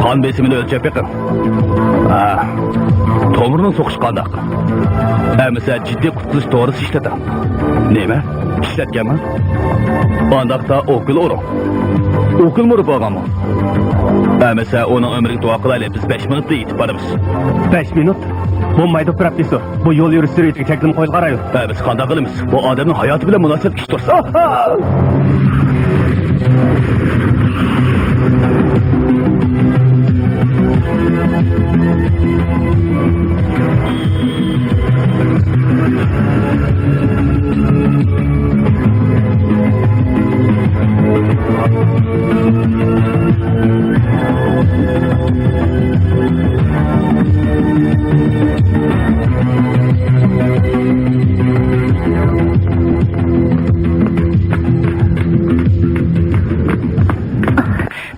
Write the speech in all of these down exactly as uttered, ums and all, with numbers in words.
قان بېسىمىنى ئۆلچەپ بېقىڭ. ھە. تومۇرنىڭ سوقۇشى قانداق؟ ئەمىسە جىددىي قۇتقۇزۇش دورىسى ئىشلىتىڭ. نېمە؟ ئىشلەتكەنمۇ؟ ئانداقتا ئوكۇل ئۇرۇڭ. ئوكۇلمۇ ئۇرۇپ بولغانمۇ؟ ئەمىسە ئۇنىڭ ئۆمرىگە دۇئا قىلايلى، بىز بەش مىنۇتتا يېتىپ بارىمىز. بەش مىنۇت؟ بولمايدۇ، پروفېسسور. بۇ يول يۈرۈش سۈرئىتىگە چەكلىمە قويۇلغان رايون. ھە، بىز قانداق قىلىمىز؟ بۇ ئادەمنىڭ ھاياتى بىلەن مۇناسىۋەتلىك ئىش تۇرسا.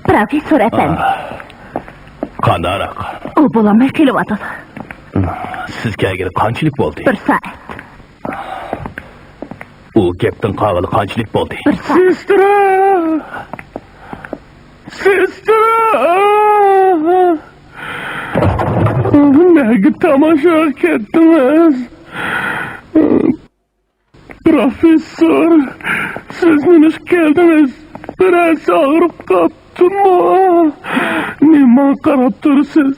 پروفېسسور ئەپەندى. قانداقراق؟ ئۇ بولالماي قېلىۋاتىدۇ. سىز كەلگىلى قانچىلىك بولدى؟ بىر سائەت. ئۇ گەپتىن قالغىلى قانچىلىك بولدى؟ بىر سائەت. سېسترا! سېسترا! نەگە تاماشاغا كەتتىڭىز؟ پروفېسسور، سىز نېمىشقا كەلدىڭىز؟ بىرەرسى ئاغرىپ قاپتىمۇ؟ نېماڭا قاراپ تۇرىسىز؟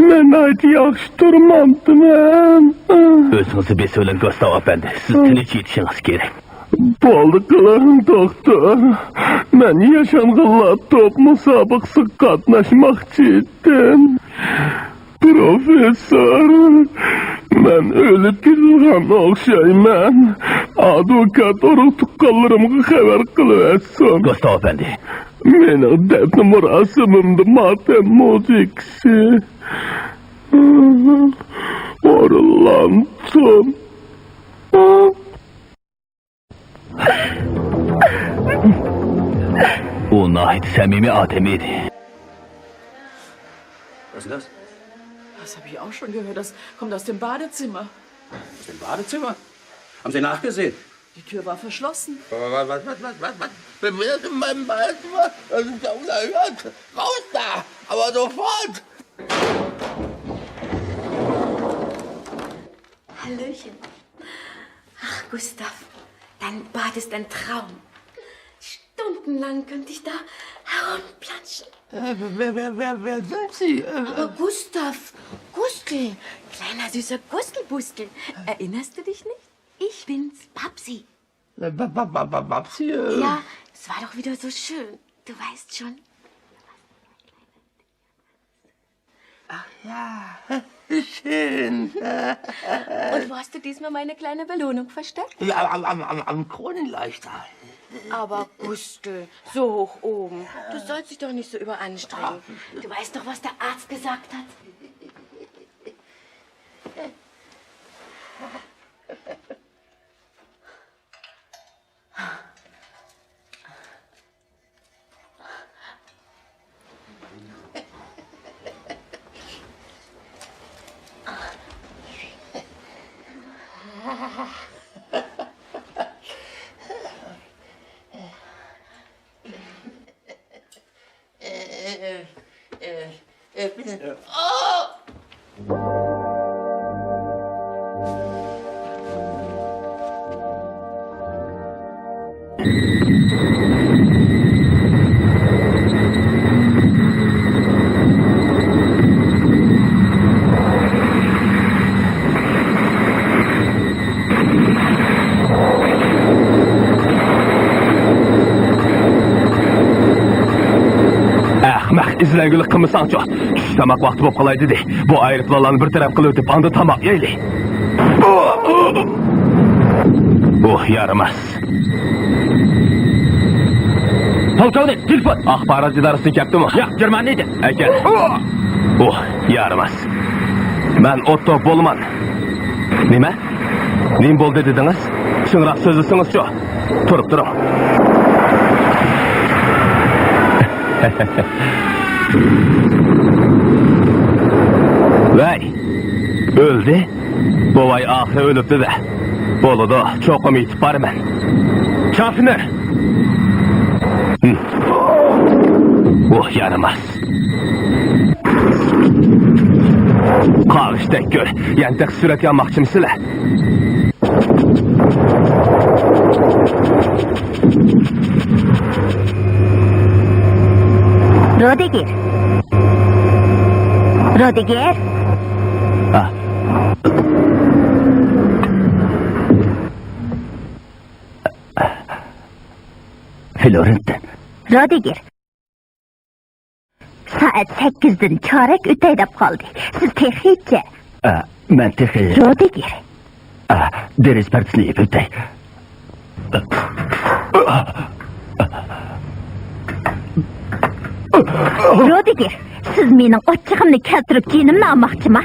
مەن ناھايىتى ياخشى تۇرمامتىمەن. ئۆزىڭىزنى بېسىۋېلىڭ، گۇستاۋ ئەپەندى. سىز تىنچ يېتىشىڭىز كېرەك. بولدى قىلىڭ، دوختۇر. مەن ياشانغانلار توپ مۇسابىقىسىگە قاتناشماقچى ئىدىم. پروفېسسور، مەن ئۆلۈپ كېتىدىغان ئوخشايمەن. ئادۋوكات ئۇرۇق تۇغقانلىرىمغا خەۋەر قىلىۋەتسۇن. گۇستاۋ ئەپەندى. مېنىڭ دەپنە مۇراسىمىمدا ماتەم مۇزىكىسى ئورۇنلانسۇن. ئۇ ناھايىتى سەمىمىي ئادەم ئىدى. Was ist das? Das habe ich auch schon gehört. Das kommt aus dem Badezimmer. Aus dem Badezimmer? Haben Sie nachgesehen? Die Tür war verschlossen. Was, was, was, was, was? Wer will in meinem Badezimmer? Das ist ja unerhört. Raus da! Aber sofort! Hallöchen. Ach, Gustav, dein Bad ist ein Traum. Stundenlang könnte ich da herumplanschen. Äh, wer, wer, wer, wer sind Sie? Äh, aber äh, Gustav, Gustl, kleiner süßer Gustelbustel. Erinnerst du dich nicht? Ich bin's, Babsi. Äh, Ba-, Ba-, Ba-, Ba-, Babsi? Äh. Ja, es war doch wieder so schön. Du weißt schon. Ach ja, schön. Und wo hast du diesmal meine kleine Belohnung versteckt? Ja, am, am, am, am Kronleuchter. Aber Gustl, so hoch oben. Du sollst dich doch nicht so überanstrengen. Du weißt doch, was der Arzt gesagt hat. Äh, äh, äh, äh, äh, bitte. Ja. Oh! ئەخمەق، ئىزلەنگۈلۈك قىلمىساڭچۇ؟ چۈش تاماق ۋاقتى بولۇپ قالاي دېدى. بۇ ئايروپىلانلارنى بىر تەرەپ قىلىۋېتىپ، ئاندىن تاماق يەيلى. ئۇھ، يارىماس. پولكوۋنىك، تېلېفون! ئاخبارات ئىدارىسىدىن كەپتىمۇ؟ ياق، گېرمانىيەدىن. ئەكەل. ئۇھ، يارىماس. مەن ئوتتو بولىمەن. نېمە؟ نېمە بولدى دېدىڭىز؟ چىڭراق سۆزلىسىڭىزچۇ؟ تۇرۇپ تۇرۇڭ. ۋەي، ئۆلدى؟ بوۋاي ئاخىرى ئۆلۈپتۇ-دە. بولىدۇ، چوقۇم يېتىپ بارىمەن. چاپنى! ھىم. ئۇھ، يارىماس. قاغىشتەك كۆر، يانتەك سۈرەتكە ئالماقچىمىسىلەر؟ رودىگېر. رودىگېر. ئا. فلورېنتىن. رودىگېر. سائەت سەككىزدىن چارەك ئۆتەي دەپ قالدى. سىز تېخىچە. ئا، مەن تېخى. رودىگېر. ئا، دېرىزە پەردىسىنى يېپىۋېتەي. رودىگېر، سىز مېنىڭ ئاچچىقىمنى كەلتۈرۈپ جېنىمنى ئالماقچىما؟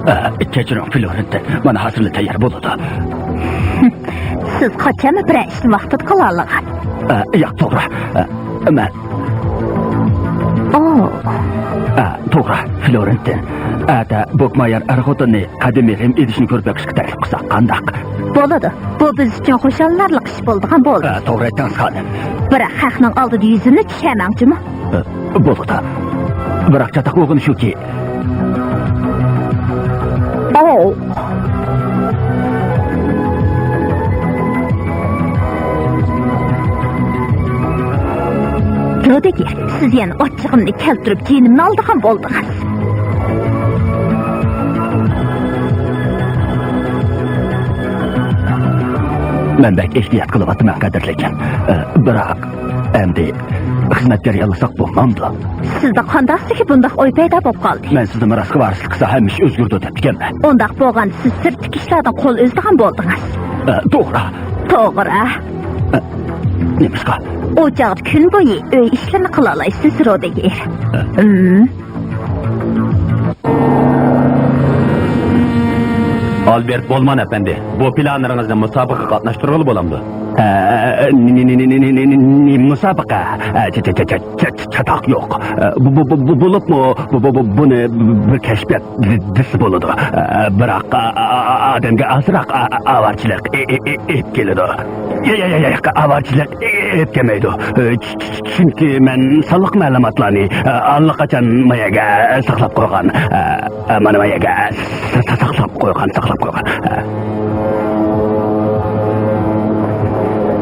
ئە، كەچۈرۈڭ، فلورېنتىن. مانا، ھازىرلا تەييار بولىدۇ. سىز قاچانمۇ بىرەر ئىشنى ۋاقتىدا قىلالىغان. ئە، ياق، توغرا. ئە، مەن. ئو. ئە، توغرا، فلورېنتىن. ئەتە بوكمايار ئەر-خوتۇننى قەدىمىي رىم ئىدىشىنى كۆرۈپ بېقىشقا تەكلىپ قىلساق قانداق؟ بولىدۇ. بۇ بىز ئۈچۈن خۇشاللىنارلىق ئىش بولىدىغان بولدى. ئە، توغرا ئېيتتىڭىز، خانىم. بىراق خەقنىڭ ئالدىدا يۈزۈمنى چۈشۈرمەڭ جۇمۇ. ئە، بولىدۇ. بىراق چاتاق بولغىنى شۇكى. ئاۋۇ. رودىگېر، سىز يەنە ئاچچىقىمنى كەلتۈرۈپ جېنىمنى ئالىدىغان بولدىڭىز. مەن بەك ئېھتىيات قىلىۋاتىمەن، قەدىرلىكىم. ئە، بىراق ئەمدى خىزمەتكە رېئاللىساق بولمامدۇ؟ سىزدە قانداقسىكى بۇنداق ئوي پەيدا بولۇپ قالدى؟ مەن سىزنى مىراسقا ۋارىسلىق قىلسا ھەممە ئىش ئۆزگىرىدۇ دەپتىكەنمەن. ئۇنداق بولغاندا سىز سىرتتىكى ئىشلاردىن قول ئۈزىدىغان بولدىڭىز. ئە، توغرا. توغرا. ئە، نېمىشقا؟ ئۇ چاغدا كۈن بويى ئۆي ئىشلىرىنى قىلالايسىز، رودىگېر. ئە. ئىم. ئالبېرت بولمان ئەپەندى، بۇ پىلانلىرىڭىزنى مۇسابىقىگە قاتناشتۇرغىلى بولامدۇ؟ ئە، نېمە مۇسابىقە؟ ئە، چا-، چا-، چا-، چا-، چا-، چاتاق يوق. ئە، بۇ، بۇ، بۇ، بۇ، بولۇپمۇ، بۇ، بۇ، بۇ، بۇنى بىر كەشپىيات دېسە بولىدۇ. ئە، بىراق، ئا-، ئا-، ئا-، ئادەمگە ئازراق، ئا-، ئا-، ئاۋارىچىلىق ئې-، ئې-، ئېلىپ كېلىدۇ. يا-، يا-، يا-، يا-، ئاۋارىچىلىق ئېلىپ كەلمەيدۇ. ئە، چ-، چ-، چۈنكى مەن سانلىق مەلۇماتلارنى، ئە، ئاللىقاچان ما يەرگە ساقلاپ قويغان. ئە، ئە، مانا ما يەرگە سا-، سا-، ساقلاپ قويغان، ساقلاپ قويغان. ئە.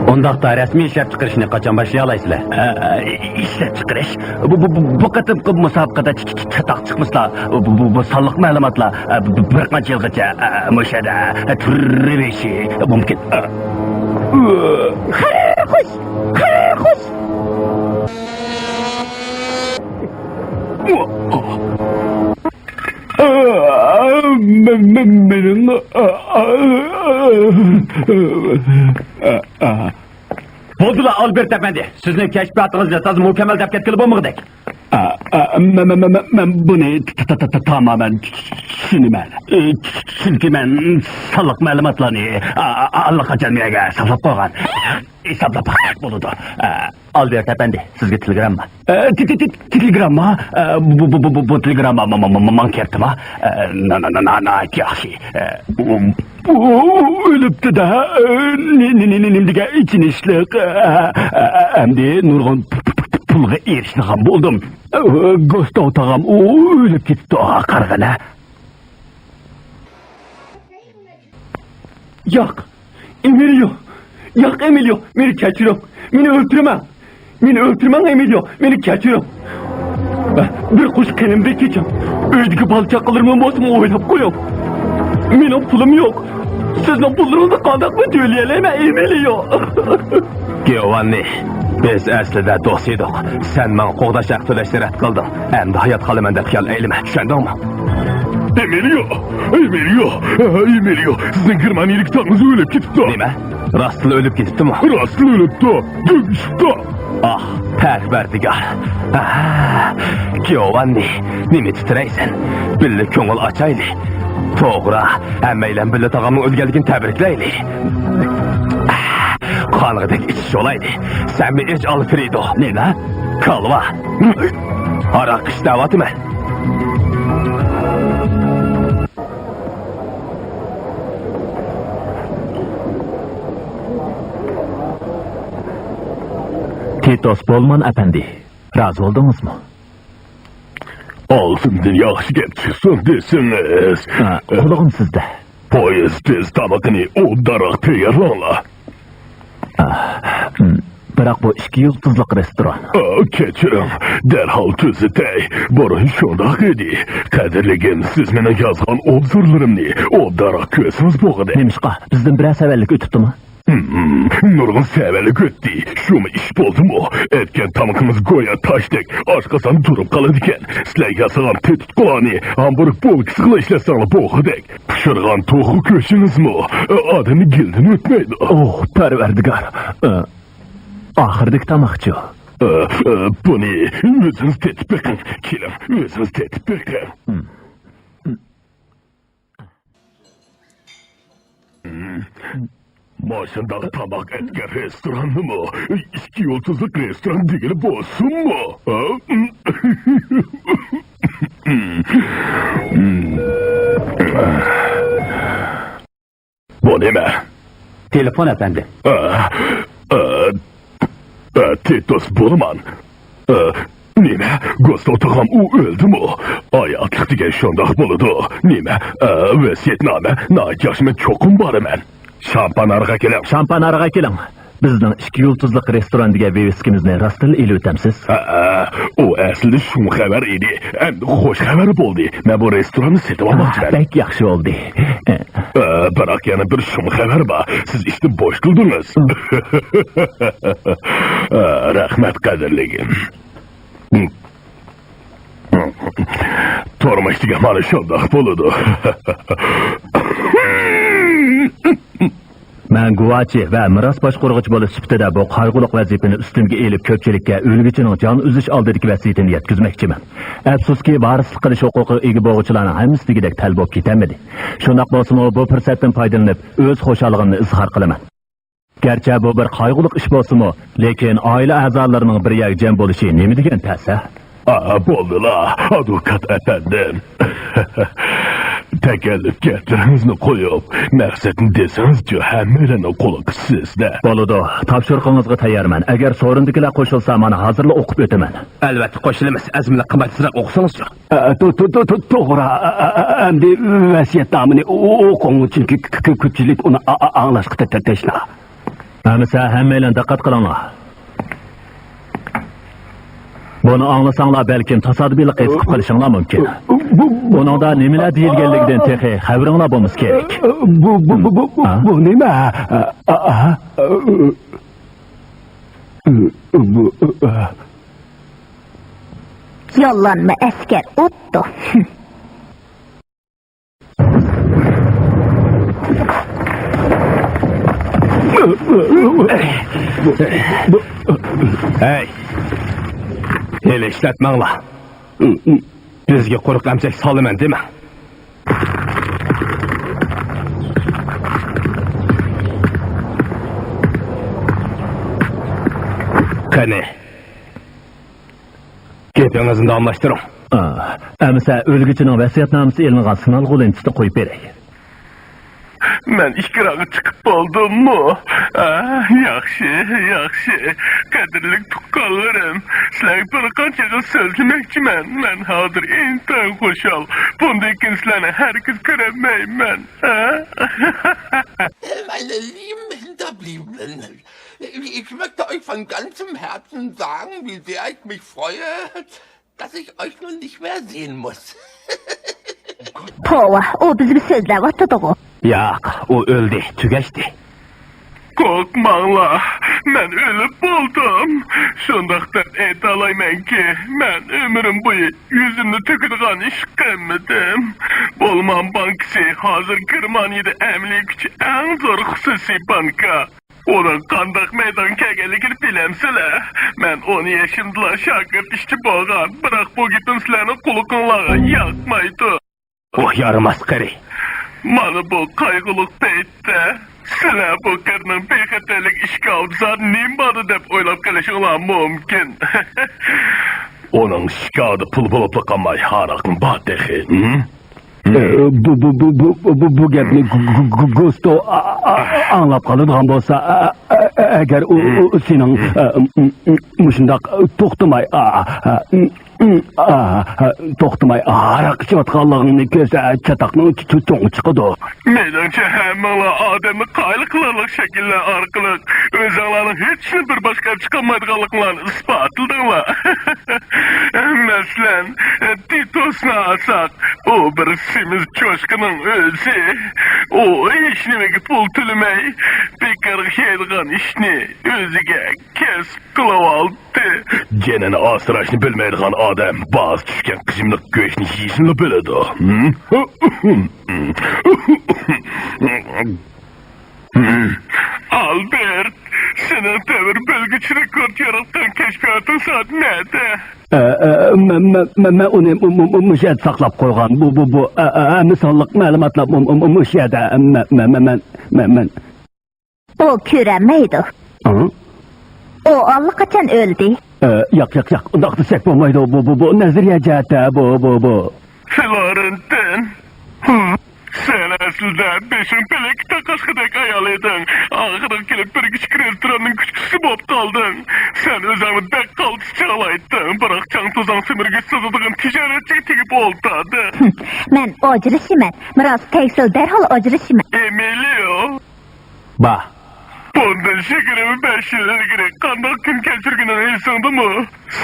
ئۇنداقتا رەسمىي ئىشلەپچىقىرىشنى قاچان باشلىيالايسىلەر؟ ئە، ئە، ئىشلەپچىقىرىش؟ بۇ، بۇ، بۇ، بۇ قېتىمقى مۇسابىقىدە چ-، چ-، چ-، چاتاق چىقمىسىلا، بۇ، بۇ، بۇ، بۇ سانلىق مەلۇماتلار، ئە، بۇ، بۇ، بىر قانچە يىلغىچە، ئە، مۇشۇ يەردە، ئە، تۇرۇۋېرىشى مۇمكىن. ئە. خەرخۇش! خەرخۇش! مېنىڭ. بولدىلا، ئالبېرت ئەپەندى، سىزنىڭ كەشپىياتىڭىزنى تازا مۇكەممەل دەپ كەتكىلى بولمىغۇدەك. مەن، مەن، مەن، مەن، مەن بۇنى تا-، تا-، تا-، تا-، تامامەن چۈشىنىمەن. چۈنكى مەن سانلىق مەلۇماتلارنى ئاللىقاچان بۇ يەرگە ساقلاپ قويغان. ھېسابلاپ باقساق بولىدۇ. ئالبېرت ئەپەندى، سىزگە تېلېگرامما. ئە، تې-، تې-، تې-، تېلېگرامما؟ ئە، بۇ، بۇ، بۇ، بۇ، بۇ تېلېگرامما ما-، ما-، ما-، ما-، ماڭا كەپتىما؟ ئە، نا-، نا-، نا-، نا-، ناھايىتى ياخشى. ئە، ئۇ، ئۇ ئۆلۈپتۇ-دە. ئە، نې-، نې-، نې-، نې-، نېمە دېگەن ئېچىنىشلىق. ئە، ئە، ئە، ئەمدى نۇرغۇن پ-، پ-، پ-، پۇلغا ئېرىشىدىغان بولدۇم. ئە، گوستاۋ تاغام ئۇ ئۆلۈپ كېتىپتۇ، قارىغىنە. ياق، ئېمىلىيو! ياق، ئېمىلىيو! مېنى كەچۈرۈڭ! مېنى ئۆلتۈرمەڭ! مېنى ئۆلتۈرمەڭ، ئېمىلىيو! مېنى كەچۈرۈڭ! بىر قۇش قېنىمدىن كېچىڭ! ئۆيدىكى بالا-چاقىلىرىمنى بولسىمۇ ئويلاپ قويۇڭ! مېنىڭ پۇلۇم يوق! سىزنىڭ پۇللىرىڭىزنى قانداقمۇ تۆلىيەلەيمەن، ئېمىلىيو؟ گىئوۋاننى، بىز ئەسلىدە دوست ئىدۇق. سەن ماڭا قوغداش ھەققى تۆلەشنى رەت قىلدىڭ. ئەمدى ھايات قالىمەن دەپ خىيال ئەيلىمە، چۈشەندىڭمۇ؟ ئېمىلىيو! ئېمىلىيو! ئېمىلىيو! سىزنىڭ گېرمانىيەدىكى تاڭىڭىز ئۆلۈپ كېتىپتۇ! نېمە؟ راستلا ئۆلۈپ كېتىپتىمۇ؟ راستلا ئۆلۈپتۇ. دۈم ئىشقتا. ئاھ، پەرۋەردىگار. ئاھ، گيوۋاننى، نېمە تىترەيسەن؟ بىللە كۆڭۈل ئاچايلى. توغرا، ھەممەيلەن بىللە تاغامنىڭ ئۆلگەنلىكىنى تەبرىكلەيلى. ئاھ، قانغىدەك ئىچىش بولايلى. سەنمۇ ئىچ، ئالفرېدو. نېمە؟ كالۋا. ھاراق ئىچ دەۋاتىمەن. تىتوس بولمان ئەپەندى، رازى بولدىڭىزمۇ؟ ئالدىمدىن ياخشى گەپ چىقسۇن دېسىڭىز. ھە، قۇلىقىم سىزدە. پويىز تېز تامىقىنى ئوبدانراق تەييارلاڭلار. ئاھ، ھىم. بىراق بۇ ئىككى يۇلتۇزلۇق رېستوران. ئا، كەچۈرۈڭ، دەرھال تۈزىتەي. بۇرۇن شۇنداق ئىدى. قەدىرلىگىن، سىز مېنىڭ يازغان ئوبزورلىرىمنى ئوبدانراق كۆرسىڭىز بولغۇدەك. نېمىشقا؟ بىزدىن بىرەر سەۋەنلىك ئۆتۈپتىمۇ؟ ھىم، نۇرغۇن سەۋەنلىك ئۆتتى. شۇمۇ ئىش بولدىمۇ؟ ئەتكەن تامىقىمىز گويا تاشتەك ئاشقازان تۇرۇپ قالىدىكەن. سىلەر ياسىغان تېتىتقۇلارنى ھامبۇرگ بولكىسىغىلا ئىشلەتسەڭلار بولغۇدەك. پىشۇرغان توخۇ گۆشىڭىزمۇ ئادەمنى گېلىدىن ئۆتمەيدۇ. ئوھ، پەرۋەردىگار. ئاخىرىدىكى تاماقچۇ؟ بۇنى ئۆزىڭىز تېتىپ بېقىڭ. كېلىڭ، ئۆزىڭىز تېتىپ بېقىڭ. ماشۇنداق تاماق ئەتكەن رېستوراننىمۇ ئىككى يۇلتۇزلۇق رېستوران دېگىلى بولسۇنمۇ؟ ھە؟ بۇ نېمە؟ تېلېفون، ئەپەندىم. ئا، ئا، ئا، تىتۇس بولىمەن. ئا، نېمە؟ گۇستاۋ تاغام ئۇ ئۆلدىمۇ؟ ھاياتلىق دېگەن شۇنداق بولىدۇ. نېمە؟ ئا، ۋەسىيەتنامە؟ ناھايىتى ياخشى، مەن چوقۇم بارىمەن. شامپان ئارىغا كېلىڭ. شامپان ئارىغا كېلىڭ. بىزنىڭ ئىككى يۇلتۇزلۇق رېستوران دېگەن ۋىۋىسكىمىزنى راستتىنلا ئېلىۋېتەمسىز؟ ھە، ئۇ ئەسلىدە شۇم خەۋەر ئىدى. ئەمدى خوش خەۋەر بولدى. مەن بۇ رېستوراننى سېتىۋالماقچىمەن. ھە، بەك ياخشى بولدى. ئە، بىراق يەنە بىر شۇم خەۋەر بار. سىز ئىشتىن بوشىتىلدىڭىز. ئە، رەھمەت، قەدىرلىگىن. تۇرمۇش دېگەن مانا شۇنداق بولىدۇ. مەن گۇۋاچى ۋە مىراس باشقۇرغۇچى بولۇش سۈپىتىدە بۇ قايغۇلۇق ۋەزىپىنى ئۈستۈمگە ئېلىپ، كۆپچىلىككە ئۆلگۈچىنىڭ جان ئۈزۈش ئالدىدىكى ۋەسىيىتىنى يەتكۈزمەكچىمەن. ئەپسۇسكى، ۋارىسلىق قىلىش ھوقۇقىغا ئىگە بولغۇچىلارنىڭ ھەممىسى دېگۈدەك تەل بولۇپ كېتەلمىدى. شۇنداق بولسىمۇ، بۇ پۇرسەتتىن پايدىلىنىپ، ئۆز خۇشاللىقىمنى ئىزھار قىلىمەن. گەرچە بۇ بىر قايغۇلۇق ئىش بولسىمۇ، لېكىن ئائىلە ئەزالىرىنىڭ بىر يەرگە جەم بولۇشى نېمە دېگەن تەس-ھە؟ ئا، بولدىلا، ئادۋوكات ئەپەندىم. تەكەللۇپكەرلىرىڭىزنى قويۇپ، مەقسەتنى دېسىڭىزچۇ، ھەممەيلەننىڭ قۇلىقى سىزدە. بولىدۇ، تاپشۇرۇقىڭىزغا تەييارمەن. ئەگەر سورۇندىكىلەر قوشۇلسا، مانا ھازىرلا ئوقۇپ ئۆتىمەن. ئەلۋەتتە قوشۇلىمىز، ئەزمىنە قىممەتسىزرەك ئوقۇسىڭىزچۇ؟ ئە، تو-، تو-، تو-، تو-، توغرا. ئە، ئە، ئە، ئەمدى ۋەسىيەتنامىنى ئو-، ئو-، ئوقۇڭ، چۈنكى ك-، ك-، كۆپچىلىك ئۇنى ئا-، ئا-، ئاڭلاشقا تە-، تە-، تەشنا. ئەمىسە ھەممەيلەن دىققەت قىلىڭلار. بۇنى ئاڭلىساڭلار بەلكىم تاسادىپىيلا قېتىقىپ قېلىشىڭلار مۇمكىن. بۇ، بۇ، بۇ، ئۇنىڭدا نېمىلەر دېيىلگەنلىكىدىن تېخى خەۋىرىڭلار بولمىسا كېرەك. بۇ، بۇ، بۇ، بۇ، ھا؟ بۇ نېمە؟ ئا، ئا، ئا، بۇ، ئا. ياللانما ئەسكەر، ئوتتۇ. ھەي! ھېلى ئىشلەتمەڭلار. بىزگە قۇرۇق ئەمچەك سالىمەن دېمەڭ. قېنى، گېپىڭىزنى داۋاملاشتۇرۇڭ. ئا، ئەمىسە ئۆلگۈچىنىڭ ۋەسىيەتنامىسى ئېلىنغان سىنالغۇ لېنتىسىنى قويۇپ بېرەي. مەن ئېكرانغا چىقىپ بولدۇممۇ؟ ئا، ياخشى، ياخشى. قەدىرلىك تۇغقانلىرىم، سىلەرگە بىر قانچە يىل سۆزلىمەكچىمەن. مەن ھازىر ئىنتايىن خۇشال. بۇندىن كېيىن سىلەرنى ھەرگىز كۆرەلمەيمەن. ئا؟ Meine lieben Hinterbliebenen, ich möchte euch von ganzem Herzen sagen, wie sehr ich mich freue, dass ich euch nun nicht mehr sehen muss. توۋا، ئۇ بىز بىلەن سۆزلەۋاتىدىغۇ. ياق، ئۇ ئۆلدى، تۈگەشتى. قورقماڭلار، مەن ئۆلۈپ بولدۇم. شۇنداق دەپ ئېيتالايمەنكى، مەن ئۆمرۈم بويى يۈزۈمنى تۆكىدىغان ئىش قىلمىدىم. بولمان بانكىسى ھازىر گېرمانىيەدە ئەمەلىي كۈچى ئەڭ زور خۇسۇسىي بانكا. ئۇنىڭ قانداق مەيدانغا كەلگەنلىكىنى بىلەمسىلەر؟ مەن ئون يېشىمدىلا شاگىرت ئىشچى بولغان، بىراق بۇ گېپىم سىلەرنىڭ قۇلىقىڭلارغا ياقمايدۇ. ئۇھ، يارىماس قېرى. مانا بۇ قايغۇلۇق پەيتتە سىلەر بۇ قېرىنىڭ بىخەتەرلىك ئىشىكى ئالدىدا نېمە باردۇ دەپ ئويلاپ قېلىشىڭلار مۇمكىن. ئۇنىڭ ئىشىكى ئالدىدا پۇل بولۇپلا قالماي، ھاراقمۇ بار تېخى. ھىم؟ ئە، بۇ، بۇ، بۇ گەپنى گۇ-، گۇ-، گۇ-، گۇستو ئا-، ئا-، ئاڭلاپ قالىدىغان بولسا، ئە، ئە، ئە، ئەگەر ئۇ، ئۇ سېنىڭ، ئە، م-، م-، مۇشۇنداق توختىماي، ئا، ئا، م-، م-، ئا، ئا، توختىماي ھاراق ئىچىۋاتقانلىقىڭنى كۆرسە، چاتاقنىڭ چو-، چوڭى چىقىدۇ. مېنىڭچە، ھەممىڭلار ئادەمنى قايىل قىلارلىق شەكىللەر ئارقىلىق ئۆزۈڭلارنىڭ ھېچنى بىر باشقا چىقالمايدىغانلىقىڭلارنى ئىسپاتلىدىڭلار. مەسىلەن، تىتوسنى ئالساق، ئۇ بىر سېمىز چوشقىنىڭ ئۆزى. ئۇ ھېچنېمىگە پۇل تۆلىمەي، بىكارغا ئىشلەيدىغان ئىشنى ئۆزىگە كەسىپ قىلىۋالدى. جېنىنى ئاسراشنى بىلمەيدىغان ئادەم باھاسى چۈشكەن قىزىملىق گۆشنى يېيىشنىلا بىلىدۇ. ھىم؟ ئالبېرت، سېنىڭ دەۋر بۆلگۈچى رېكورت ياراتقان كەشپىياتىڭ سائەت نەدە؟ ئە، ئە، مەن، مەن، مەن، مەن ئۇنى مۇ-، مۇ-، مۇ-، مۇشۇ يەردە ساقلاپ قويغان. بۇ، بۇ، بۇ، ئە، ئە، ھەممە سانلىق مەلۇماتلار مۇ-، مۇ-، مۇ-، مۇشۇ يەردە. مەن، مەن، مەن، مەن، مەن، مەن. ئۇ كۆرەلمەيدۇ. ھە؟ ئۇ ئاللىقاچان ئۆلدى. ئە، ياق، ياق، ياق، ئۇنداق دېسەك بولمايدۇ. بۇ، بۇ، بۇ نەزەرىيە جەھەتتە، بۇ، بۇ، بۇ. فلورېنتىن. ھە؟ سەن ئەسلىدە بېشىڭ پېلەككە تاقاشقۇدەك ئايال ئىدىڭ. ئاخىرىغا كېلىپ بىر كىچىك رېستوراننىڭ كۈتكۈچىسى بولۇپ قالدىڭ. سەن ئۆزۈڭنى بەك قالتىس چاغلايتتىڭ، بىراق چاڭ توزاڭ سۈمۈرگىچە ساتىدىغان تىجارەتچىگە تېگىپ ئولتۇردىڭ. مەن ئاجرىشىمەن. مىراس تەگسىلا دەرھال ئاجرىشىمەن. ئېمىلىيو. با. بۇندىن يىگىرمە بەش يىل ئىلگىرى قانداق كۈن كەچۈرگىنىڭ ئېسىڭدىمۇ؟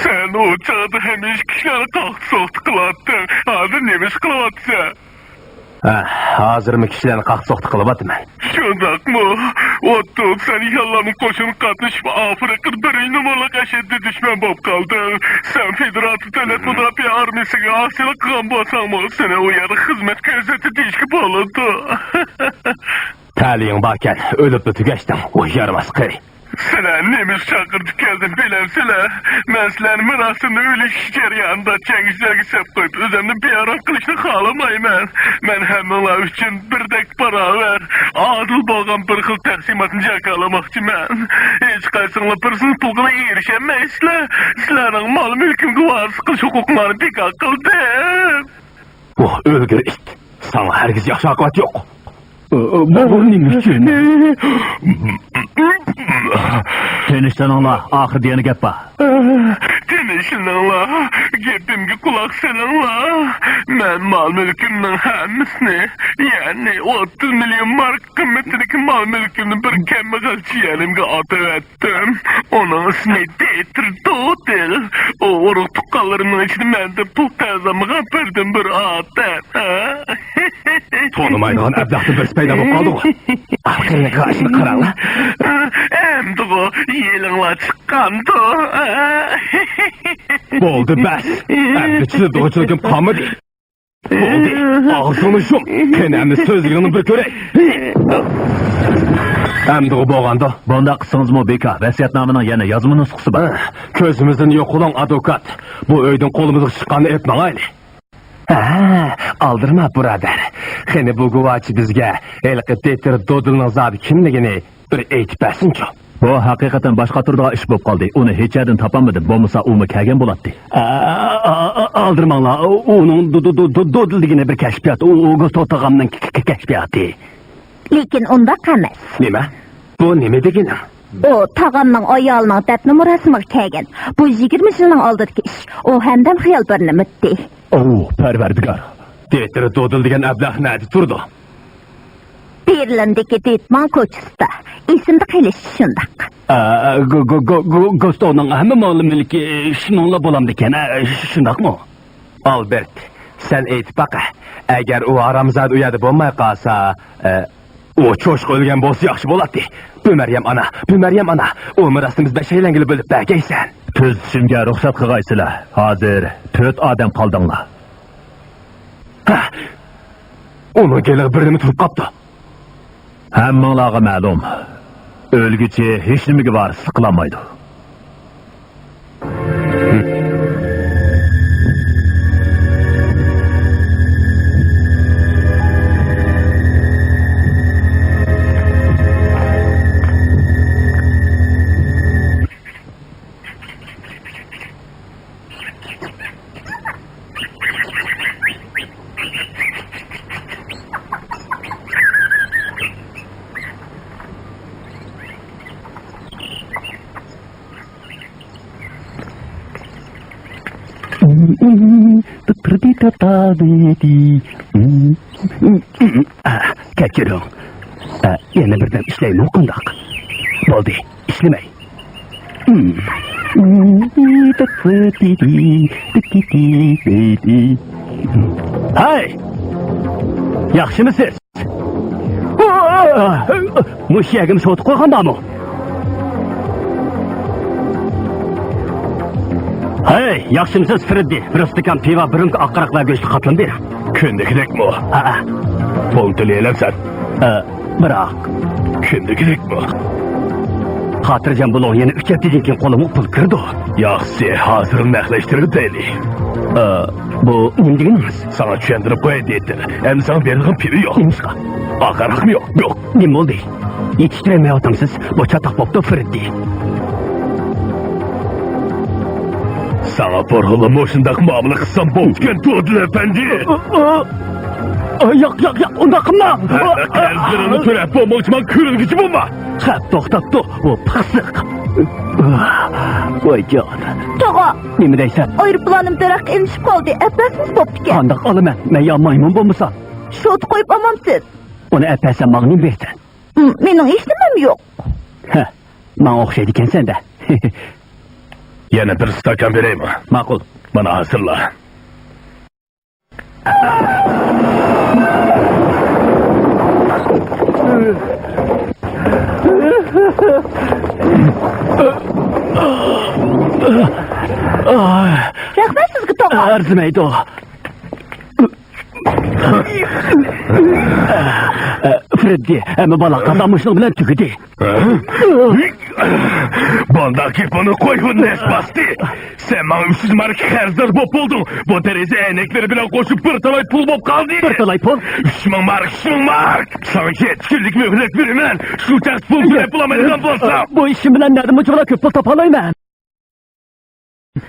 سەن ئۇ چاغدا ھەمىشە كىشىلەرنى قاقتى-سوقتى قىلاتتىڭ. ھازىر نېمە ئىش قىلىۋاتىسەن؟ ھە، ھازىرمۇ كىشىلەرنى قاقتى-سوقتى قىلىۋاتىمەن. شۇنداقمۇ؟ ئوتتۇز سەن ياللانما قوشۇنغا قاتنىشىپ، ئافرىقىدا بىرىنچى نومۇرلۇق ئەشەددىي دۈشمەن بولۇپ قالدىڭ. سەن فېدېراتسىيە دۆلەت مۇداپىئە ئارمىيەسىگە ئاسىيلىق قىلغان بولساڭمۇ، سېنى ئۇ يەردە خىزمەت كۆرسەتتى دېيىشكە بولىدۇ. تەلىيىڭ باركەن، ئۆلۈپلا تۈگەشتىڭ، ئۇ يارىماس قېرى. سىلەرنى نېمە ئۈچۈن چاقىرتىپ كەلدىم بىلەمسىلەر؟ مەن سىلەرنى مىراسىمنى ئۆلۈش جەريانىدا چەڭگىچىلەرگە سەپ قويۇپ، ئۆزۈمنى بىئارام قىلىشنى خالىمايمەن. مەن ھەممىڭلار ئۈچۈن بىردەك باراۋەر، ئادىل بولغان بىر خىل تەقسىماتنى جاكارلىماقچىمەن. ھېچقايسىڭلار بىرسىنىڭ پۇلىغا ئېرىشەلمەيسىلەر. سىلەرنىڭ مال-مۈلكۈمگە ۋارىسلىق قىلىش ھوقۇقۇڭلارنى بىكار قىلدىم. ۋاھ، ئۆلگۈر ئىت! ساڭا ھەرگىز ياخشى ئاقىۋەت يوق. بۇ، بۇ نېمە ئۈچۈن؟ تىنچلىنىڭلار، ئاخىرىدا يەنە گەپ بار. تىنچلىنىڭلار، گېپىمگە قۇلاق سېلىڭلار. مەن مال-مۈلكۈمنىڭ ھەممىسىنى، يەنى ئوتتۇز مىليون مارك قىممىتىدىكى مال-مۈلكۈمنى بىر كەمبەغەل جىيەنىمگە ئاتىۋەتتىم. ئۇنىڭ ئىسمى دىتېر دودېل. ئۇ ئۇرۇق-تۇغقانلىرىمنىڭ ئىچىدە مەندىن پۇل قەرز ئالمىغان بىردىنبىر ئادەم. ھە؟ تونۇمايدىغان ئەبلەختىن بىرسى پەيدا بولۇپ قالدىغۇ. ئارقىنى قاراشنى قاراڭلار. ئەمدىغۇ يېلىڭلار چىققاندۇ. بولدى، بەس. ئەمدى چىدىدىغۇچىلىكىم قالمىدى. بولدى، ئاغزىڭنى يۇم. قېنى، ئەمدى سۆزلىرىڭنى بىر كۆرەي. ئەمدىغۇ بولغاندۇ. بۇنداق قىلسىڭىزمۇ بىكار، ۋەسىيەتنامىنىڭ يەنە يازما نۇسخىسى بار. ھە، كۆزىمىزدىن يوقىلىڭ، ئادۋوكات. بۇ ئۆيدىن قولىمىزغا چىققاننى ئېلىپ ماڭايلى. ھە، ئالدىرىما، بۇرادەر. قېنى، بۇ گۇۋاچى بىزگە ھېلىقى دىتېر دودېلنىڭ زادى كىملىكىنى بىر ئېيتىپ بەرسۇنچۇ. بۇ ھەقىقەتەن باش قاتۇرىدىغان ئىش بولۇپ قالدى. ئۇنى ھېچ يەردىن تاپالمىدىم، بولمىسا ئۇمۇ كەلگەن بولاتتى. ئا، ئا، ئا، ئالدىرىماڭلار، ئۇنىڭ دو-، دو-، دو-، دو-، دودېل دېگىنى بىر كەشپىيات، ئۇ، ئۇ گۇستاۋ تاغامنىڭ ك-، ك-، كەشپىياتى. لېكىن ئۇنداق ئەمەس. نېمە؟ بۇ نېمە دېگىنىڭ؟ ئۇ تاغامنىڭ ئايالىنىڭ دەپنە مۇراسىمىغا كەلگەن. بۇ يىگىرمە يىلنىڭ ئالدىدىكى ئىش. ئۇ ھەمدەم خىيال بىرنى ئۇنتتى. ئوۋ، پەرۋەردىگار! دىتېر دودېل دېگەن ئەبلەخ نەدە تۇرىدۇ؟ بېرلىندىكى دېتماڭ كوچىسىدا. ئېسىمدە قېلىشى شۇنداق. ئا، گۇ-، گۇ-، گۇ-، گۇ-، گۇستاۋنىڭ ھەممە مال-مۈلكى شۇنىڭلا بولامدىكەن، ئە، شۇنداقمۇ؟ ئالبېرت، سەن ئېيتىپ باقە، ئەگەر ئۇ ھارامزادە ئۇ يەردە بولماي قالسا، ئە، ئۇ چوشقا ئۆلگەن بولسا ياخشى بولاتتى. بۇ مەريەم ئانا، بۇ مەريەم ئانا، ئۇ مىراسنى بىز بەشەيلەنگىلا بۆلۈپ بەرگەيسەن. تۈز چۈشۈمگە رۇخسەت قىلغايسىلەر. ھازىر تۆت ئادەم قالدىڭلار. ھە، ئۇنىڭ گېلىغا بىر نېمە تۇرۇپ قاپتۇ. ھەممىڭلارغا مەلۇم، ئۆلگۈچى ھېچنېمىگە ۋارىسلىق قىلالمايدۇ. كەچۈرۈڭ. ئە، يەنە بىردەم ئىشلەيمۇ قانداق؟ بولدى، ئىشلىمەي. ھەي! ياخشىمۇسىز؟ مۇشۇ يەرگىمۇ سوتۇق قويغان بارمۇ؟ ھەي، ياخشىمۇسىز، فرېددى؟ بىر ئىستاكان پىۋا، بىر رۇمكا ئاق ھاراقلار گۆشلۈك قاتلىما بېرىڭ. كۈندىكىدەكمۇ؟ ھەئە. پۇل تۆلىيەلەمسەن؟ ئە، بىراق. كۈندىكىدەكمۇ؟ خاتىرجەم بولۇڭ، يەنە ئۈچ ھەپتىدىن كېيىن قولۇمغا پۇل كىرىدۇ. ياخشى، ھازىر نەقلەشتۈرۈپ دەيلى. ئە، بۇ نېمە دېگىنىڭىز؟ ساڭا چۈشەندۈرۈپ قوياي دېدىم. ئەمدى ساڭا بېرىدىغان پىۋا يوق. نېمىشقا؟ ئاق ھاراقمۇ يوق؟ يوق. نېمە بولدى؟ يېتىشتۈرەلمەيۋاتامسىز؟ بۇ چاتاق بوپتۇ، فرېددى. ساڭا بۇرۇنلا مۇشۇنداق مۇئامىلە قىلسام بوپتىكەن، دودۇل ئەپەندى. ئا، ئا، ئا، ياق، ياق، ياق، ئۇنداق قىلماڭ. ھەممە قەرزلىرىڭنى تۆلەپ بولمىغۇچە ماڭا كۆرۈنگۈچى بولما. خەپ توختاپتۇ، بۇ پىخسىق. ۋايجان. توغا. نېمە دەيسەن؟ ئايروپىلانىم تەرەققىي ئېلىشىپ قالدى، ئەپەرسىز بوپتىكەن. قانداق ئالىمەن؟ مەن يا مايمۇن بولمىسام؟ شوتا قويۇپ ئالمامسىز؟ ئۇنى ئەپەرسەم ماڭا نېمە بېرىسەن؟ م، مېنىڭ ھېچنېمەم يوق. ھە، ماڭا ئوخشايدىكەنسەن-دە. يەنە بىر ئىستاكان بېرەيمۇ؟ ماقۇل. مانا ھازىرلا. رەھمەت سىزگە، توغا. ئەرزىمەيدۇ. فرېددى، ھەممە بالا-قازا مۇشۇنىڭ بىلەن تۈگىدى. بۇنداق گېپىڭنى قوي، بۇ نەس باستى. سەن ماڭا ئۈچ يۈز ماركا قەرزدار بولۇپ بولدۇڭ. بۇ دېرىزە ئەينەكلىرى بىلەن قوشۇپ بىر تالاي پۇل بولۇپ قالدى. بىر تالاي پۇل؟ ئۈچ مىڭ مارك، ئۈچ مىڭ مارك. ساڭا يەتتە كۈنلۈك مۆھلەت بېرىمەن. شۇ چاغدا پۇل تۆلەپ بولالمايدىغان بولساڭ. بۇ ئىشىم بىلەن نەدىن بۇنچىۋالا كۆپ پۇل تاپالايمەن؟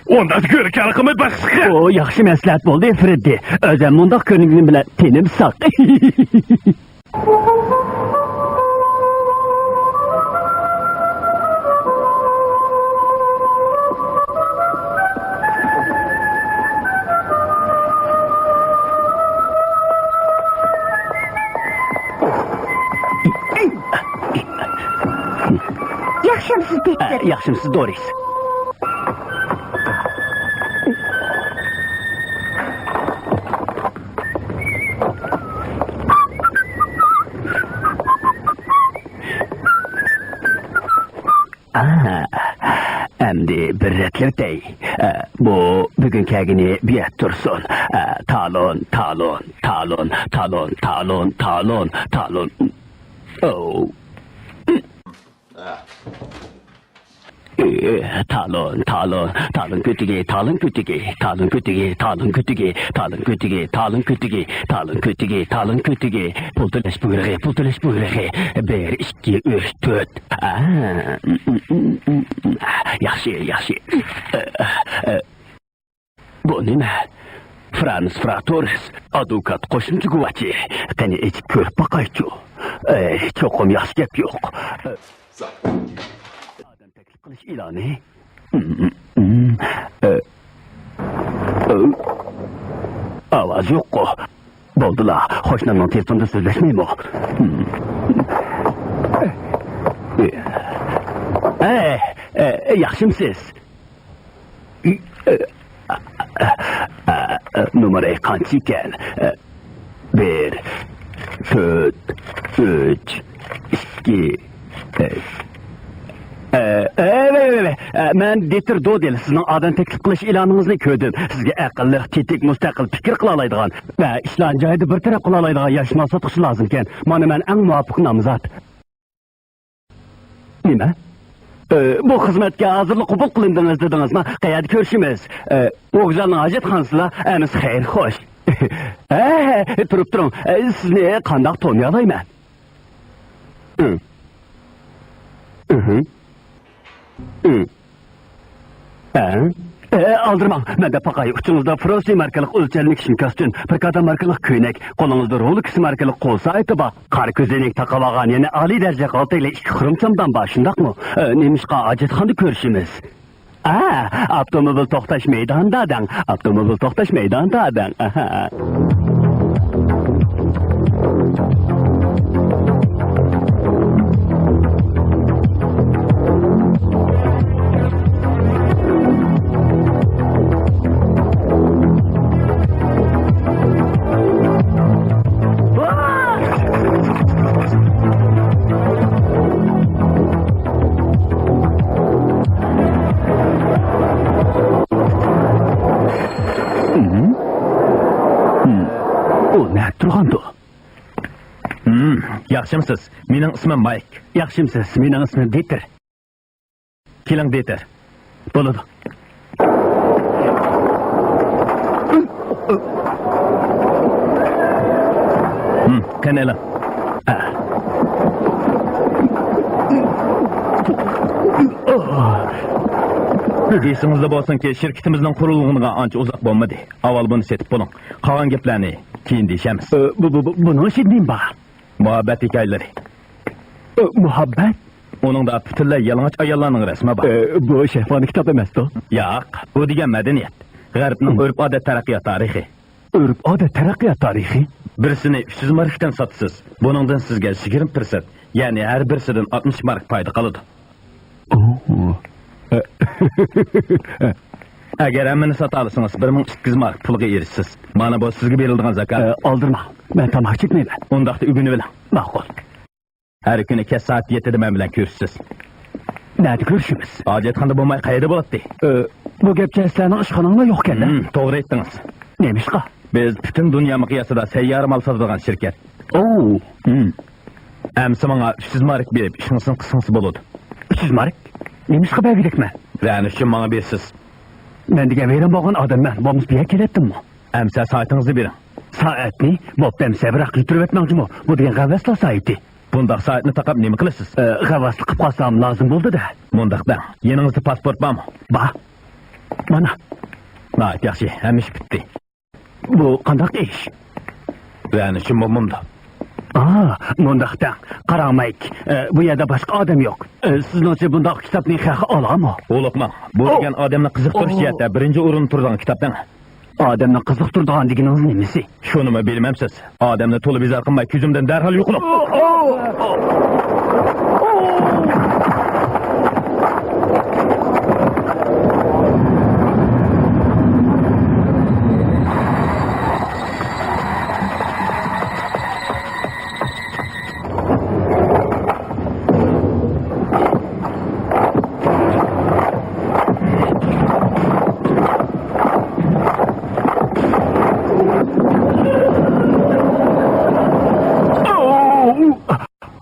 ئۇنداق گۆركەلىك قىلماي باشقا. ئۇ ياخشى مەسلىھەت بولدى، فرېددى. ئۆزۈم مۇنداق كۆرۈنگىنىم بىلەن تېنىم ساق. ياخشىمسىز، دىكتور؟ ئە، ياخشىمسىز، دورىس؟ ئا، ئەمدى بىر رەتلىۋېتەي. ئە، بۇ بۈگۈن كەلگىنى بۇ يەردە تۇرسۇن. ئە، تالون، تالون، تالون. ئوۋ. ئە، تالون، تالون، تالون كۆتىكى، تالون كۆتىكى، تالون كۆتىكى، تالون كۆتىكى، تالون كۆتىكى، تالون كۆتىكى، تالون كۆتىكى، تالون كۆتىكى. پۇل تۆلەش بۇيرۇقى، پۇل تۆلەش بۇيرۇقى. بىر، ئىككى، ئۈچ، تۆت. ئا، ياخشى، ياخشى. بۇ نېمە؟ فرانس فراتورس، ئادۋوكات قوشۇمچە گۇۋاچى. قېنى، ئېچىپ كۆرۈپ باقايچۇ. ئەي، چوقۇم ياخشى گەپ يوق. ئادەم تەكلىپ قىلىش ئېلانى. ئاۋاز يوققۇ. بولدىلا، قوشنامنىڭ تېلېفوندا سۆزلەشمەيمۇ؟ ئەي، ئەي، ياخشىمسىز؟ نومۇرى قانچە ئىكەن؟ بىر، تۆت، ئۈچ، ئىككى، بىر. ئە، ئە، ئەۋە، ئەۋە، ئەۋە. ئە، مەن دىتېر دودېل، سىزنىڭ ئادەم تەكلىپ قىلىش ئېلانىڭىزنى كۆردۈم. سىزگە ئەقىللىق، تېتىك، مۇستەقىل پىكىر قىلالايدىغان ۋە ئىشلارنى جايىدا بىر تەرەپ قىلالايدىغان ياش مال ساتقۇچى لازىمكەن. مانا مەن ئەڭ مۇۋاپىق نامزات. نېمە؟ ئە، بۇ خىزمەتكە ھازىرلا قوبۇل قىلىندىڭىز دېدىڭىزما؟ قەيەردە كۆرۈشىمىز؟ ئە، ئوغۇزجاننىڭ ھاجەتخانىسىدا. ئەمىسە خەير خوش. ھە، تۇرۇپ تۇرۇڭ. ئە، سىزنى قانداق تونۇيالايمەن؟ ئە، ئە، ئالدىرىماڭ، مەن دەپ باقاي. ئۇچىڭىزدا فروسى ماركىلىق ئۆلچەملىك شىم كاستيۇم، پىركادا ماركىلىق كۆينەك، قولىڭىزدا رولېكس ماركىلىق قول سائىتى بار. قارا كۆزەينەك تاقىۋالغان، يەنە ئالىي دەرىجىلىك ئالتە ئىككى خروم چامدان بار، شۇنداقمۇ؟ ئە، نېمىشقا ھاجەتخانىدا كۆرۈشىمىز؟ ئا، ئاپتوموبىل توختاش مەيدانىدا دەڭ. ئاپتوموبىل توختاش مەيدانىدا دەڭ. ئاھا. ئۇ نەدە تۇرغاندۇ؟ ياخشىمسىز؟ مېنىڭ ئىسمىم مايك. ياخشىمسىز؟ مېنىڭ ئىسمىم دىتېر. كېلىڭ، دىتېر. بولىدۇ. قېنى، ئېلىڭ. ئېسىڭىزدە بولسۇنكى، شىركىتىمىزنىڭ قۇرۇلغىنىغا ئانچە ئۇزاق بولمىدى. ئاۋۋال بۇنى سېتىپ بولۇڭ. قالغان گەپلەرنى كېيىن دېيىشەرمىز. ئە، بۇ، بۇ، بۇ، بۇنىڭ ئىچىدە نېمە بار؟ مۇھەببەت ھېكايىلىرى. ئە، مۇھەببەت؟ ئۇنىڭدا پۈتۈنلەي يالىڭاچ ئاياللارنىڭ رەسىمى بار. ئە، بۇ شەھۋانىي كىتاب ئەمەستۇ؟ ياق، بۇ دېگەن مەدەنىيەت. غەربنىڭ ئۆرپ-ئادەت تەرەققىيات تارىخى. ئۆرپ-ئادەت تەرەققىيات تارىخى؟ بىرسىنى ئۈچ يۈز ماركتىن ساتىسىز. بۇنىڭدىن سىزگە يىگىرمە پىرسەنت، يەنى ھەر بىرسىدىن ئاتمىش مارك پايدا قالىدۇ. ئوھو. ئەگەر ھەممىنى ساتالىسىڭىز، بىر مىڭ ئىككى يۈز مارك پۇلغا ئېرىشىسىز. مانا بۇ سىزگە بېرىلىدىغان زاكات. ئە، ئالدىرىماڭ. مەن تاماق چەكمەيمەن. ئۇنداقتا ئۆگىنىۋېلىڭ. ماقۇل. ھەر كۈنى كەچ سائەت يەتتىدە مەن بىلەن كۆرۈشىسىز. نەدە كۆرۈشىمىز؟ ھاجەتخانىدا بولماي قەيەردە بولاتتى؟ ئە، بۇ گەپچە سىلەرنىڭ ئىشخاناڭلار يوقكەن-دە؟ ھىم، توغرا ئېيتتىڭىز. نېمىشقا؟ بىز پۈتۈن دۇنيا مىقياسىدا سەييارە مال ساتىدىغان شىركەت. ئوۋ. ھىم. ئەمسە ماڭا ئۈچ يۈز مارك بېرىپ، ئىشىڭىزنى قىلسىڭىز بولىدۇ. ئۈچ يۈز مارك؟ نېمىشقا بەرگۈدەكمەن؟ رەنە ئۈچۈن ماڭا بېرىسىز. مەن دېگەن ۋەيران بولغان ئادەممەن، بولمىسا بۇ يەرگە كېلەتتىممۇ؟ ئەمسە سائىتىڭىزنى بېرىڭ. سائەتنى؟ بوپتۇ، ئەمسە بىراق يۈتۈرۈۋەتمەڭچىمۇ، بۇ دېگەن غەۋۋەسلەر سائىتى. بۇنداق سائەتنى تاقاپ نېمە قىلىسىز؟ ئە، غەۋۋەسلىك قىلىپ قالسام لازىم بولدى-دە. مۇنداق دەڭ، يېنىڭىزدا پاسپورت بارمۇ؟ بار. مانا. ناھايىتى ياخشى، ھەممە ئىش پۈتتى. بۇ قانداق ئىش؟ رەنە شۇ مومۇمدا. ئا، مۇنداق دەڭ. قاراڭ، مايك، ئە، بۇ يەردە باشقا ئادەم يوق. ئە، سىزنىڭچە بۇنداق كىتابنى خەققە ئالامۇ؟ ھولۇقماڭ. بۇ دېگەن ئادەمنى قىزىقتۇرۇش جەھەتتە بىرىنچى ئورۇندا تۇرىدىغان كىتاب دەڭ. ئادەمنى قىزىقتۇرىدىغان دېگىنىڭىز نېمىسى؟ شۇنىمۇ بىلمەمسىز؟ ئادەمنى تولا بىزار قىلماي، كۆزۈمدىن دەرھال يوقىلىڭ.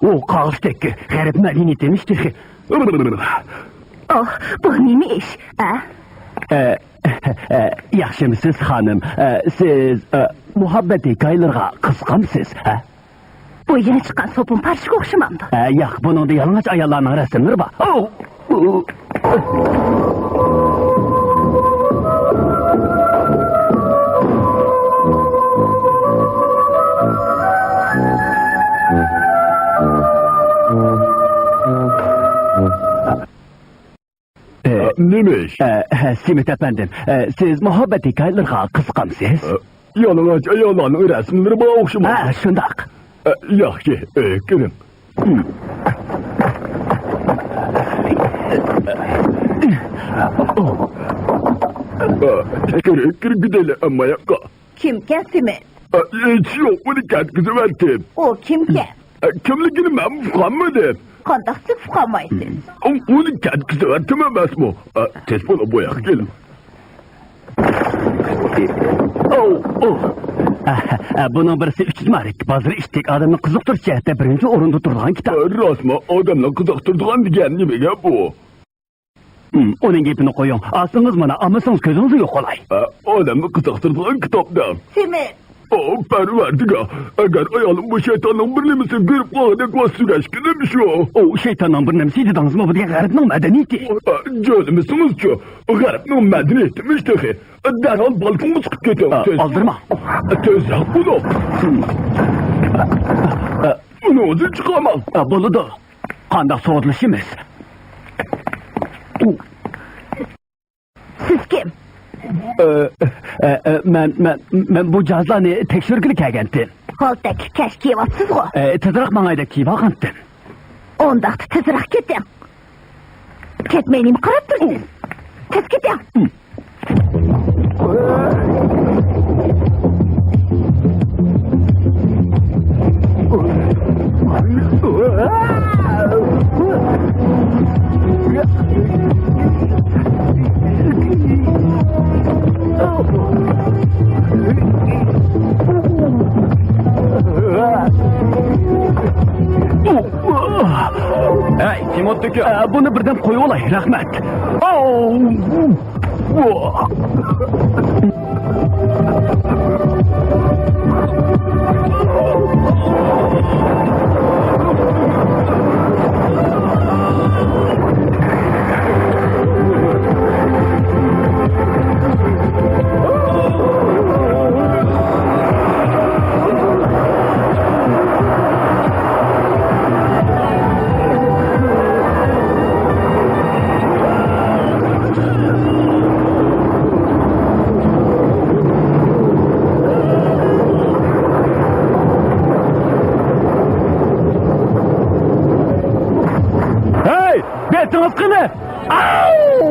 ئۇ قاغىلىق تەككە، غەرب مەدەنىيىتى ئەمەس تېخى. ئوھ، بۇ نېمە ئىش، ئە؟ ئە، ئە، ياخشىمۇسىز، خانىم؟ ئە، سىز، ئە، مۇھەببەت ھېكايىلىرىغا قىزىقامسىز، ھە؟ بۇ يېڭى چىققان سوپۇن پارچىسىغا ئوخشىمامدۇ؟ ئە، ياق، بۇنىڭدا يالىڭاچ ئاياللارنىڭ رەسىملىرى بار. ئوۋ! ئە، نېمە ئىش؟ ئە، سېمىت ئەپەندىم، ئە، سىز مۇھەببەت ھېكايىلىرىغا قىزىقامسىز؟ ئە، يالىڭاچ ئاياللارنىڭ رەسىملىرى بار ئوخشىمامدۇ؟ ھە، شۇنداق. ئە، ياخشى، ئە، كىرىڭ. ئە، كىرىڭ، كىرىڭ، كىرىڭ، ئەمما ياققا. كىمكەن سېمىت؟ ئە، ھېچ يوق، ئۇنى كەتكۈزۈۋەتتىم. ئۇ كىمكەن؟ ئە، كىملىكىنى مەن ئۇقالمىدىم. قانداقچە ئۇقالمايسىز؟ ئۇ-، ئۇنى كەتكۈزۈۋەتتىم ئەمەسمۇ؟ ئە، تېز بولۇپ بۇ ياققا كېلىڭ. ئەۋ، ئۇھ. ئە، ئە، بۇنىڭ بىرسى ئۈچ يۈز مارك. بازىرى ئىتتىك، ئادەمنى قىزىقتۇرۇش جەھەتتە بىرىنچى ئورۇندا تۇرىدىغان كىتاب. ئە، راستمۇ؟ ئادەمنى قىزىقتۇرىدىغان دېگەن نېمە گەپ بۇ؟ ھىم، ئۇنىڭ گېپىنى قويۇڭ. ئالسىڭىز مانا، ئالمىسىڭىز كۆزىڭىزنى يوقىلاي. ئە، ئادەمنى قىزىقتۇرىدىغان كىتاب دەڭ. سېمىز. ئو، پەرۋەردىگار، ئەگەر ئايالىم بۇ شەيتاننىڭ بىر نېمىسىنى كۆرۈپ قالغۇدەك ۋاز سۈرەشكىنىم شۇ. ئۇ شەيتاننىڭ بىر نېمىسى دېدىڭىزمۇ؟ بۇ دېگەن غەربنىڭ مەدەنىيىتى. ئە، جۆلىمىسىڭىزچۇ؟ غەربنىڭ مەدەنىيىتىمىش تېخى. دەرھال بالكونغا چىقىپ كېتىڭ. ئە، تېز. ئالدىرىماڭ. ئە، تېزرەك بولۇڭ. ئۇنى ئۆزى چىقارماڭ. ئە، بولىدۇ. قانداق سودىلىشىمىز؟ سىز كىم؟ ئە، ئە، ئە، مەن، مەن، مەن بۇ جاھازلارنى تەكشۈرگىلى كەلگەنتىم. غالتەك، كەچ كېلىۋاپسىزغۇ؟ ئە، تېزراق ماڭاي دەپ كېلىۋالغانتىم. ئۇنداقتا تېزراق كېتىڭ. كەتمەي نېمە قاراپ تۇرىسىز؟ تېز كېتىڭ. ھەي، تىموتتىكى! ئە، بۇنى بىردەم قويۇۋالاي، رەھمەت. ئاۋ! ھەي، بېتىڭىز قېنى؟ ئاۋۇ!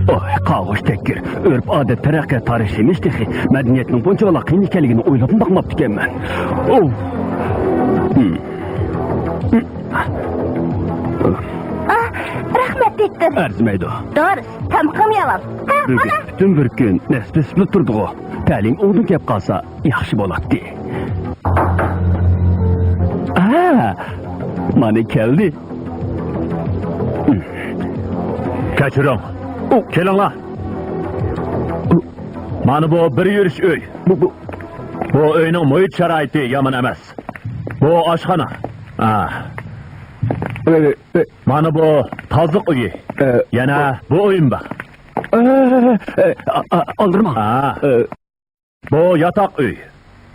ئوي، قاغۇش تەككۈر. ئۆرپ-ئادەت، تەرەققىيات تارىخى ھېمىش تېخى مەدەنىيەتنىڭ بۇنچىۋالا قىيىن ئىكەنلىكىنى ئويلاپمۇ باقماپتىكەنمەن. ئوۋ. ھىم. ئاھ، رەھمەت دېدىم. ئەرزىمەيدۇ. دورىسى، تامىقىم ياۋاپ. ھە، بۈگۈن ئانا. پۈتۈن بىر كۈن نەس بېسىپلا تۇردىغۇ. تەلىيىم ئوڭدىن كەپ قالسا ياخشى بولاتتى. ھە، مانا كەلدى. كەچۈرۈڭ. ئۇ. كېلىڭلار. ئۇ. مانا بۇ بىر يۈرۈش ئۆي. بۇ، بۇ. بۇ ئۆينىڭ مۇھىت شارائىتى يامان ئەمەس. بۇ ئاشخانا. ئا. ئە، ئە. مانا بۇ تازىلىق ئۆيى. ئە، يەنە بۇ ئۆيمۇ بار. ئە، ئە، ئە، ئا، ئا، ئالدىرىماڭ. ئا. ئە. بۇ ياتاق ئۆي.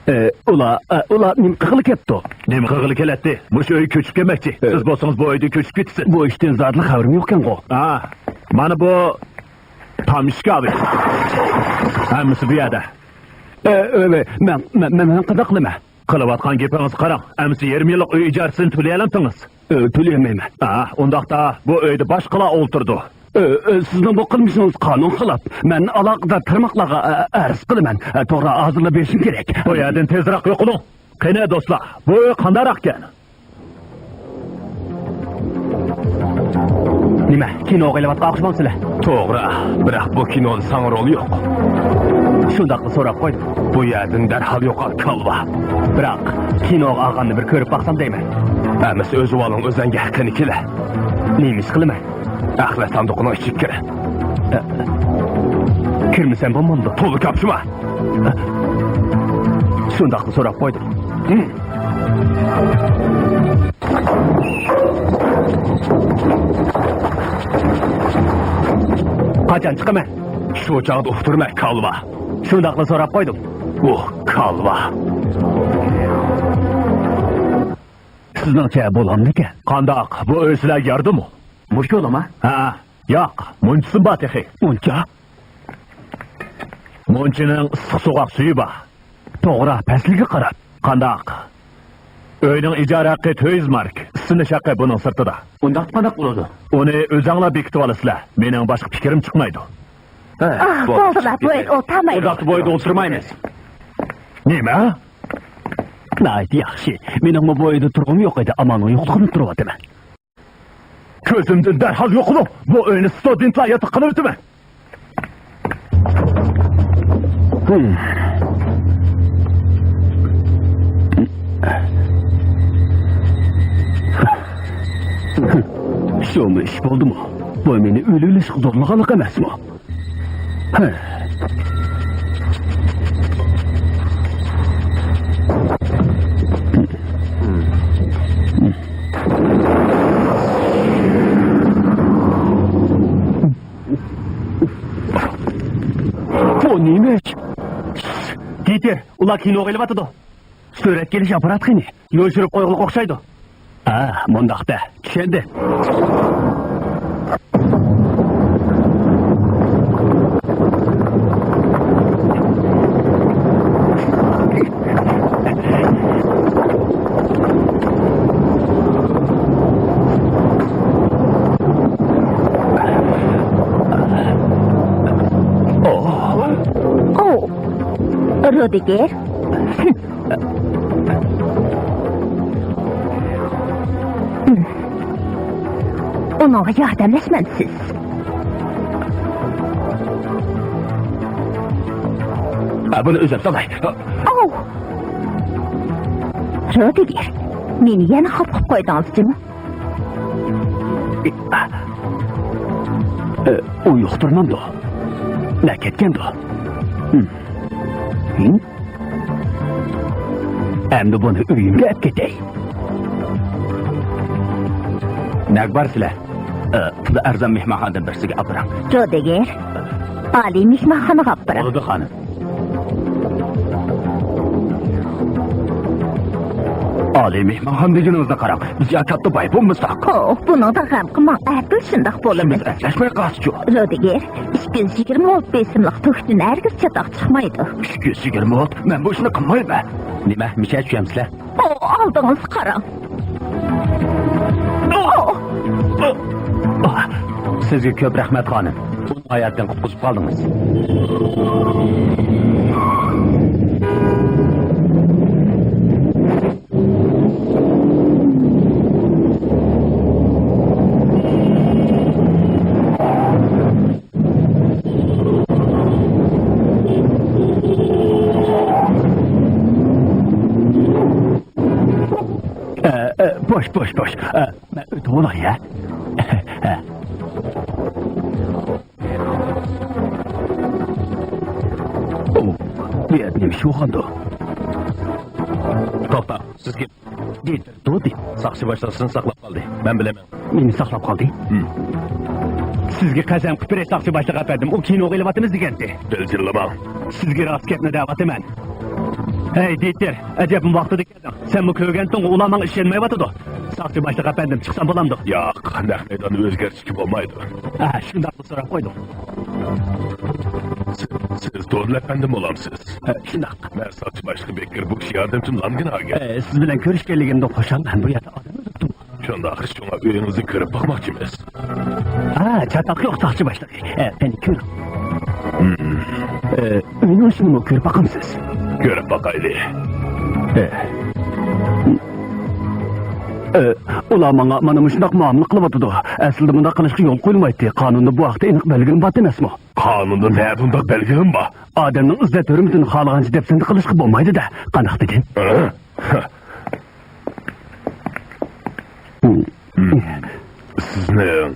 ئە، ئۇلار، ئە، ئۇلار نېمە قىلغىلى كەپتۇ؟ نېمە قىلغىلى كېلەتتى؟ مۇشۇ ئۆيگە كۆچۈپ كەلمەكچى. ئە. سىز بولسىڭىز بۇ ئۆيدىن كۆچۈپ كېتىسىز. بۇ ئىشتىن زادىلا خەۋىرىم يوقكەنغۇ. ئا، مانا بۇ تام ئىشكاپى. ھەممىسى بۇ يەردە. ئە، ئە، ئە، مەن، مەن، مەن، مەن قانداق قىلىمەن؟ قىلىۋاتقان گېپىڭىزگە قاراڭ. ئەمىسە يېرىم يىللىق ئۆي ئىجارىسىنى تۆلىيەلەمتىڭىز؟ ئە، تۆلىيەلمەيمەن. ئا، ئۇنداقتا بۇ ئۆيدە باشقىلار ئولتۇرىدۇ. ئە، ئە، سىزنىڭ بۇ قىلمىشىڭىز قانۇن خىلاپ. مەن ئالاقىدار تارماقلارغا، ئە، ئەرز قىلىمەن. ئە، توغرا، ھازىرلا بېرىشىم كېرەك. بۇ يەردىن تېزراق يوقىلىڭ. قېنى دوستلار، بۇ ئۆي قانداقراقكەن؟ نېمە، كىنوغا ئېلىۋاتقان ئوخشىمامسىلەر؟ توغرا، بىراق بۇ كىنودا ساڭا رول يوق. شۇنداقلا سوراپ قويدۇم. بۇ يەردىن دەرھال يوقال، كالۋا. بىراق كىنوغا ئالغاندا بىر كۆرۈپ باقسام دەيمەن. ئەمىسە ئۆزى ئالىڭ، ئۆزەڭگە ھەققىنى كېلە. نېمە ئىش قىلىمەن؟ ئەخلەت ساندۇقىنىڭ ئىچىگە كىر. ئە، كىرمىسەم بولمامدۇ؟ تولا كاپشىما. شۇنداقلا سوراپ قويدۇم. ھىم. قاچان چىقىمەن؟ شۇ چاغدا ئۇقتۇرىمەن، كالۋا. شۇنداقلا سوراپ قويدۇم. ئۇھ، كالۋا. سىزنىڭچە بولامدىكەن؟ قانداق، بۇ ئۆي سىلەرگە يارىدىمۇ؟ مۇشۇ يولىما؟ ھە، ياق، مۇنچىسى بار تېخى. مۇنچە؟ مۇنچىنىڭ ئىسسىق سوغۇق سۈيى بار. توغرا، پەسلىگە قاراپ. قانداق؟ ئۆينىڭ ئىجارە ھەققى تۆت يۈز مارك، ئىسسىنىش ھەققى بۇنىڭ سىرتىدا. ئۇنداقتا قانداق بولىدۇ؟ ئۇنى ئۆزەڭلار بېكىتىۋالىسىلەر. مېنىڭ باشقا پىكرىم چىقمايدۇ. ھە، ئاھ، بولدى، بولدىلا، بۇ يەردە ئولتۇرمايمىز. ئۇنداقتا بۇ يەردە ئولتۇرمايمىز. نېمە؟ ناھايىتى ياخشى. مېنىڭمۇ بۇ ئۆيدە تۇرغۇم يوق ئىدى، ئامالنىڭ يوقلۇقىدىن تۇرۇۋاتىمەن. كۆزۈمدىن دەرھال يوقىلىڭ! بۇ ئۆينى ستۇدېنتلار ياتىقى قىلىۋېتىمەن! شۇمۇ ئىش بولدىمۇ؟ بۇ مېنى ئۆلۈۋېلىشقا زورلىغانلىق ئەمەسمۇ؟ بۇ نېمە ئىش؟ دىتېر، ئۇلار كىنوغا ئېلىۋاتىدۇ. سۈرەتكە ئېلىش ئاپپاراتى قېنى؟ يوشۇرۇپ قويغىلى ئوخشايدۇ. ھە، مۇنداق دە. چۈشەندى. ئوۋ، رۇدىگېر. ئۇنىڭغا ياردەملەشمەمسىز؟ ھە، بۇنى ئۆزۈم سالاي. ئاۋۇ! رۇدىگېر، مېنى يەنە خاپا قىلىپ قويدىڭىز جۇمۇ؟ ئە، ئۇ يۇقتۇرمامدۇ؟ نە كەتكەندۇ؟ ھىم. ھىم؟ ئەمدى بۇنى ئۆيۈمگە ئەپ كېتەي. نەگە بارىسىلەر؟ ئە، پۇلى ئەرزان مېھمانخانىدىن بىرسىگە ئاپىرىڭ. رۇدىگېر، ئالىي مېھمانخانىغا ئاپىرىڭ. بولىدۇ، خانىم. ئالىي مېھمانخانا دېگىنىڭىزنى قاراڭ، بىز يا كاتتا باي بولمىساق. ئوھ، بۇنىڭدا غەم قىلماڭ، ئەتىل شۇنداق بولىمىز. ئىشىمىز ئەپلەشمەي قالسىچۇ؟ رۇدىگېر، ئىككى يۈز يىگىرمە ۋولت بېسىملىق تۈكتىن ھەرگىز چاتاق چىقمايدۇ. ئىككى يۈز يىگىرمە ۋولت؟ مەن بۇ ئىشنى قىلمايمەن. نېمە، مىشە چۈشەمسىلەر؟ ئو، ئالدىڭىزغا قاراڭ. سىزگە كۆپ رەھمەت، خانىم. ئۇنى ھاياتتىن قۇتقۇزۇپ قالدىڭىز. ئە، ئە، بوش، بوش، بوش. ئە، مەن ئۆتۈۋالاي، ھە؟ ھە. ئۇ، بۇ يەردە نېمە ئىش بولغاندۇ؟ توختاڭ، سىز كىم؟ دېتىر دودى. ساقچى باشلىق سىزنى ساقلاپ قالدى. مەن بىلەمەن. مېنى ساقلاپ قالدى؟ ھىم. سىزگە قەسەم قىلىپ بېرەي، ساقچى باشلىق ئەپەندىم، ئۇ كىنوغا ئېلىۋاتىمىز دېگەنتى. دىلجىرلىماڭ. سىزگە راست گەپنى دەۋاتىمەن. ھەي، دېتىر، ئەجەبمۇ ۋاقتىدا كەلدىڭ. سەنمۇ كۆرگەنتىڭغۇ، ئۇلار ماڭا ئىشەنمەيۋاتىدۇ. ساقچى باشلىق ئەپەندىم، چىقسام بولامدۇ؟ ياق، نەق مەيداندا ئۆزگەرتىشكە بولمايدۇ. ھە، شۇنداقلا سوراپ قويدۇم. سىز، سىز دودىل ئەپەندىم بولامسىز؟ ھە، شۇنداق. مەن ساقچى باشلىقى بېككېر، بۇ كىشى ياردەمچىم لانگېن ئاگېنت. ئە، سىز بىلەن كۆرۈشكەنلىكىمدىن خۇشالمەن. بۇ يەردە ئادەم ئۆلۈپتۇ. شۇنداق، شۇڭا ئۆيىڭىزنى كۆرۈپ باقماقچىمىز. ھە، چاتاق يوق، ساقچى باشلىقى. ئە، قېنى كۆرۈڭ. ھىم. ئە، ئۆينىڭ ئىچىنىمۇ كۆرۈپ باقامسىز؟ كۆرۈپ باقايلى. ئە. ئە، ئۇلار ماڭا مانا مۇشۇنداق مۇئامىلە قىلىۋاتىدۇ. ئەسلىدە بۇنداق قىلىشقا يول قويۇلمايتتى. قانۇندا بۇ ھەقتە ئېنىق بەلگىلىمە بار ئەمەسمۇ؟ قانۇندا نەدە ئۇنداق بەلگىلىمە بار؟ ئادەمنىڭ ئىززەت-ھۆرمىتىنى خالىغانچە دەپسەندە قىلىشقا بولمايدۇ-دە. قانداق دېدىم؟ ھە؟ سىزنىڭ،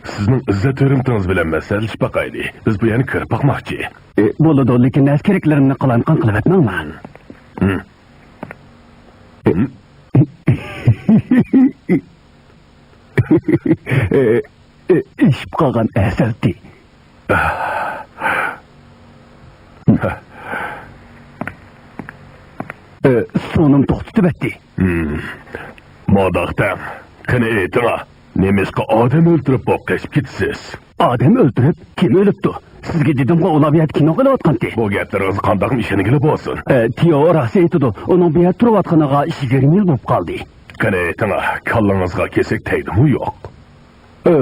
سىزنىڭ ئىززەت-ھۆرمىتىڭىز بىلەن مەسلىھەتلىشىپ باقايلى. بىز بۇ يەرنى كۆرۈپ باقماقچى. ئە، بولىدۇ، لېكىن نەرسە كېرەكلىرىمنى قالايمىقان قىلىۋەتمەڭلار. ئىشىپ قالغان ئەسەلتى. سۇنۇم توختىتىۋەتتى. ماداختەڭ، قېنى ئېيتىڭا، نېمىشقا ئادەم ئۆلتۈرۈپ بوق قېچىپ كېتىسىز؟ ئادەم ئۆلتۈرۈپ؟ كىم ئۆلۈپتۇ؟ سىزگە دېدىمغۇ، ئۇلار بۇ يەردە كىنو قىلىۋاتقانتى. بۇ گەپلىرىڭىزگە قانداقمۇ ئىشەنگىلى بولسۇن؟ ئە، تېئو راست ئېيتىدۇ. ئۇنىڭ بۇ يەردە تۇرۇۋاتقىنىغا يىگىرمە يىل بولۇپ قالدى. قېنى ئېيتىڭا، كاللىڭىزغا كېسەك تەگدىمۇ يوق؟ ئە،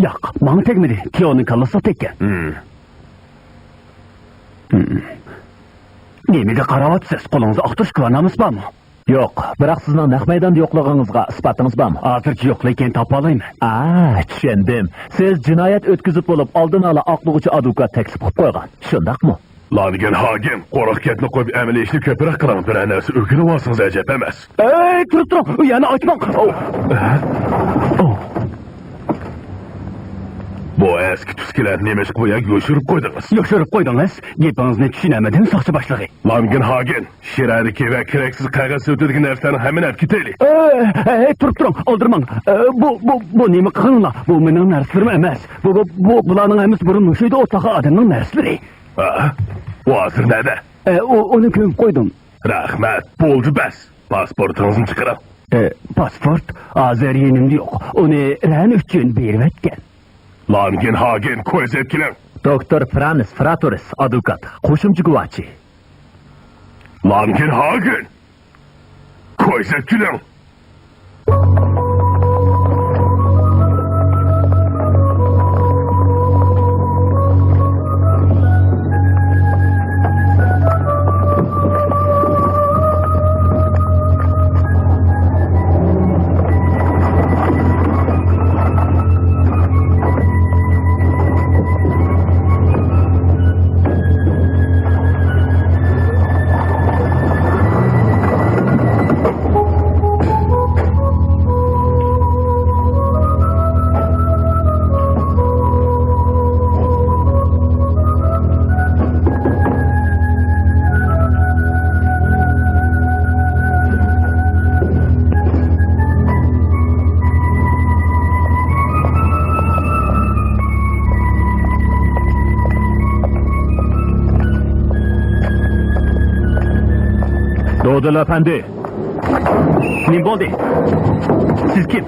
ياق، ماڭا تەگمىدى. تېئونىڭ كاللىسىغا تەگكەن. نېمىگە قاراۋاتىسىز؟ قولىڭىزدا ئاختۇرۇش گۇۋاھنامىسى بارمۇ؟ يوق، بىراق سىزنىڭ نەق مەيداندا يوقلۇقىڭىزغا ئىسپاتىڭىز بارمۇ؟ ھازىرچە يوق، لېكىن تاپالايمەن. ئا، چۈشەندىم. سىز جىنايەت ئۆتكۈزۈپ بولۇپ، ئالدىن ئالا ئاقلىغۇچى ئادۋوكات تەكلىپ قىلىپ قويغان. شۇنداقمۇ؟ لانگېنھاگېن، قورقۇپ كەتمە، قويۇپ ئەمەلىي ئىشنى كۆپرەك قىلىڭ. بىرەر نەرسە ئۆگىنىۋالسىڭىز ئەجەب ئەمەس. ئەي، تۇرۇپ تۇرۇڭ، ئۇ يەرنى ئاچماڭ. ئاۋ. ئاۋ. بۇ ئەسكى تۈسكىلەر نېمىشقا بۇ يەرگە يوشۇرۇپ قويدىڭىز؟ يوشۇرۇپ قويدىڭىز؟ گېپىڭىزنى چۈشىنەلمىدىم، ساقچى باشلىقى. لانگېنھاگېن، شىرەدىكى ۋە كېرەكسىز قەغەز سېتىدىكى نەرسىلەرنىڭ ھەممىنى ئەپ كېتەيلى. ئەي، ئەي، تۇرۇپ تۇرۇڭ، ئالدىرىماڭ. ئە، بۇ، بۇ، بۇ نېمە قىلىڭلار؟ بۇ مېنىڭ نەرسىلىرىم ئەمەس. بۇ، بۇ، بۇ، بۇلارنىڭ ھەممىسى بۇرۇن مۇشۇ يەردە ئولتۇرغان ئادەمنىڭ نەرسىلىرى. ھە؟ ئۇ ھازىر نەدە؟ ئە، ئۇ، ئۇنى كۆمۈپ قويدۇم. رەھمەت، بولدى بەس. پاسپورتىڭىزنى چىقىرىڭ. ئە، پاسپورت ھازىر يېنىمدا يوق. ئۇنى رەھنە ئۈچۈن بېرىۋەتكەن. لانگېنھاگېن، كويزا ئېلىپ كېلىڭ. دوكتور فرانس فراتورىس، ئادۋوكات، قوشۇمچە گۇۋاچى. لانگېنھاگېن! كويزا ئېلىپ كېلىڭ! دودىل ئەپەندى! نېمە بولدى؟ سىز كىم؟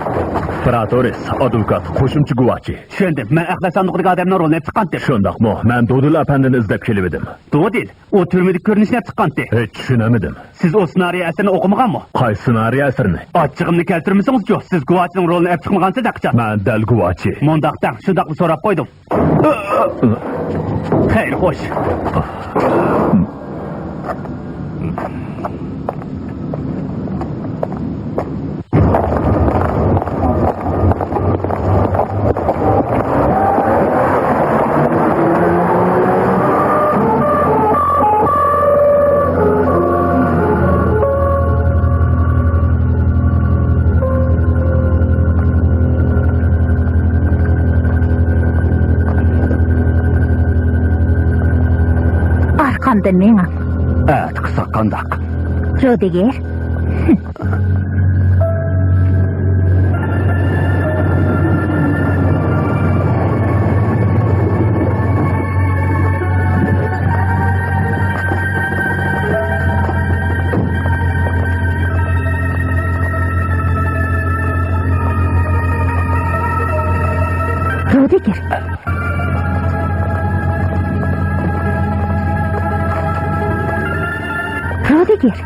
فراتورىس، ئادۋوكات، قوشۇمچە گۇۋاچى. چۈشەندىم. مەن ئەخلەت ساندۇقىدىكى ئادەمنىڭ رولىنى ئېلىپ چىققانتىم. شۇنداقمۇ؟ مەن دودىل ئەپەندىنى ئىزدەپ كېلىۋىدىم. دودىل؟ ئۇ تۈرمىدىكى كۆرۈنۈشنى ئېلىپ چىققانتى. ھېچ چۈشىنەلمىدىم. سىز ئۇ سېنارىيە ئەسىرىنى ئوقۇمىغانمۇ؟ قايسى سېنارىيە ئەسىرىنى؟ ئاچچىقىمنى كەلتۈرمىسىڭىزچۇ، سىز گۇۋاچىنىڭ رولىنى ئېلىپ چىقمىغانسىز ھەقىچان. مەن دەل گۇۋاچى. مۇنداق دەڭ، شۇنداقلا سوراپ قويدۇم. خەير، خوش. ئارقامدىن مېڭىڭ. ئەتە قىلساق قانداق؟ رودىگېر. رودىگېر. رودىگېر.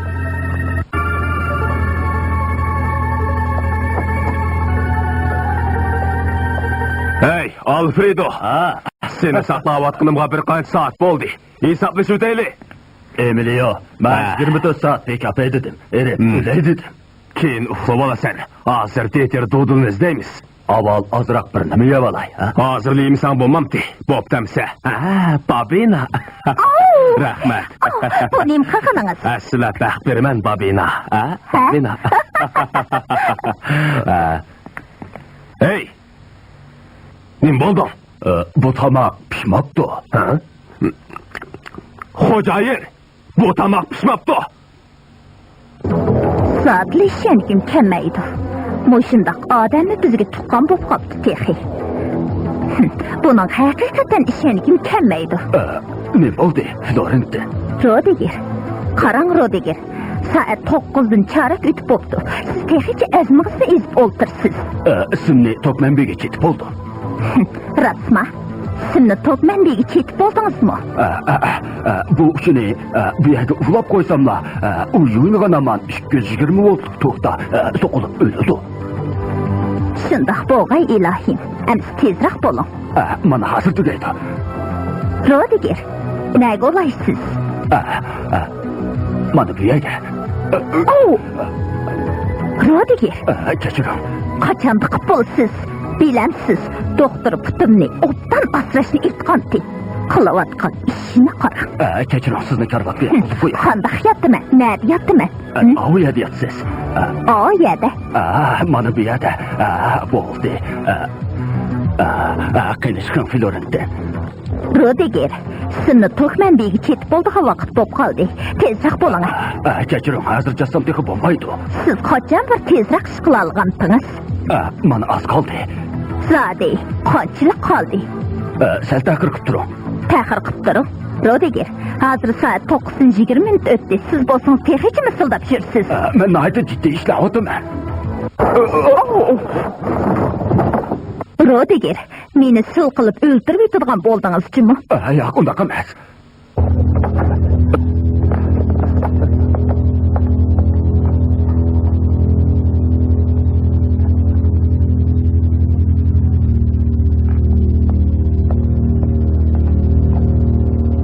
ھەي، ئالفرېدو! ھا؟ سېنى ساقلاۋاتقىنىمغا بىر قانچە سائەت بولدى. ھېسابلىشىۋېتەيلى. ئېمىلىيو، مەن ھە. يىگىرمە تۆت سائەت بىكاپەي دېدىم. ئېرىم، ھىم. ئۆلەي دېدىم. كېيىن ئۇخلىۋالىسەن. ھازىر دىتېر دۇدۇلنى ئىزدەيمىز. ئاۋۋال ئازراق بىر نېمە يەۋالاي، ھە؟ ھازىرلىيمىسەڭ بولمامتى. بوپتۇ ئەمسە. ھە، بابىنا. ئاۋۇ! رەھمەت. ئاۋۇ، بۇ نېمە قىلغىنىڭىز؟ ھە، سىلەر بەخت بېرىمەن، بابىنا. ھە، ھە؟ بابىنا. ھە. ھەي! نېمە بولدۇڭ؟ ئە، بۇ تاماق پىشماپتۇ. ھە؟ خوجايىن! بۇ تاماق پىشماپتۇ. زادىلا ئىشەنگۈم كەلمەيدۇ. مۇشۇنداق ئادەممۇ بىزگە تۇغقان بولۇپ قاپتۇ تېخى. بۇنىڭغا ھەقىقەتەن ئىشەنگۈم كەلمەيدۇ. ئە، نېمە بولدى، فلورېنتىن؟ رودىگېر. قاراڭ، رودىگېر. سائەت توققۇزدىن چارەك ئۆتۈپ بوپتۇ. سىز تېخىچە ئەزمىڭىزنى ئېزىپ ئولتۇرىسىز. ئە، ئىسىمنى توپ مەنبىگە چېتىپ بولدۇم. راستما؟ سىمنى توپ مەنبىگە چېتىپ بولدىڭىزمۇ؟ ئە، ئە، ئە، ئە، بۇ ئۇچىنى، ئە، بۇ يەرگە ئۇلاپ قويساملا، ئە، ئۇ يۇيۇنغان ھامان ئىككى يۈز يىگىرمە ۋولتلۇق توكتا، ئە، سوقۇلۇپ ئۆلىدۇ. شۇنداق بولغاي، ئىلاھىم. ئەمسە تېزرەك بولۇڭ. ئە، مانا ھازىر تۈگەيدۇ. رودىگېر، نەگە ئۇلايسىز؟ ئە، ئە، مانا بۇ يەرگە. ئەو! رودىگېر! ئە، كەچۈرۈڭ. قاچان بېقىپ بولىسىز؟ بىلەمسىز، دوختۇر پۇتۇمنى ئوبدان ئاسراشنى ئېيتقانتى. قىلىۋاتقان ئىشىنى قاراڭ. ئە، كەچۈرۈڭ، سىزنى كارىۋاتقا ياتقۇزۇپ قوياي. قانداق ياتىمەن؟ نەدە ياتىمەن؟ ئە، ئاۋۇ يەردە ياتىسىز. ئە. ئاۋۇ يەردە. ئە، مانا بۇ يەردە. ئە، بولدى. ئە، ئە، ئە، قېنى چىقىڭ، فلورېنتىن. رودىگېر، سىمنى توك مەنبىگە چېتىپ بولىدىغان ۋاقىت بولۇپ قالدى. تېزرەك بولۇڭ. ئە، كەچۈرۈڭ، ھازىر چاتسام تېخى بولمايدۇ. سىز قاچان بىر تېزرەك ئىش قىلالىغانتىڭىز؟ ئە، مانا ئاز قالدى. زادى، قانچىلىك قالدى؟ ئە، سەل تەخىر قىپ تۇرۇڭ. تەخىر قىپ تۇرۇڭ. رودىگېر، ھازىر سائەت توققۇزدىن يىگىرمە مىنۇت ئۆتتى. سىز بولسىڭىز تېخىچە مىسىلداپ يۈرسىز. ئە، مەن ناھايىتى جىددىي ئىشلەۋاتىمەن. رودىگېر، مېنى سىل قىلىپ ئۆلتۈرۈۋېتىدىغان بولدىڭىز جۇمۇ؟ ئە، ياق، ئۇنداق ئەمەس.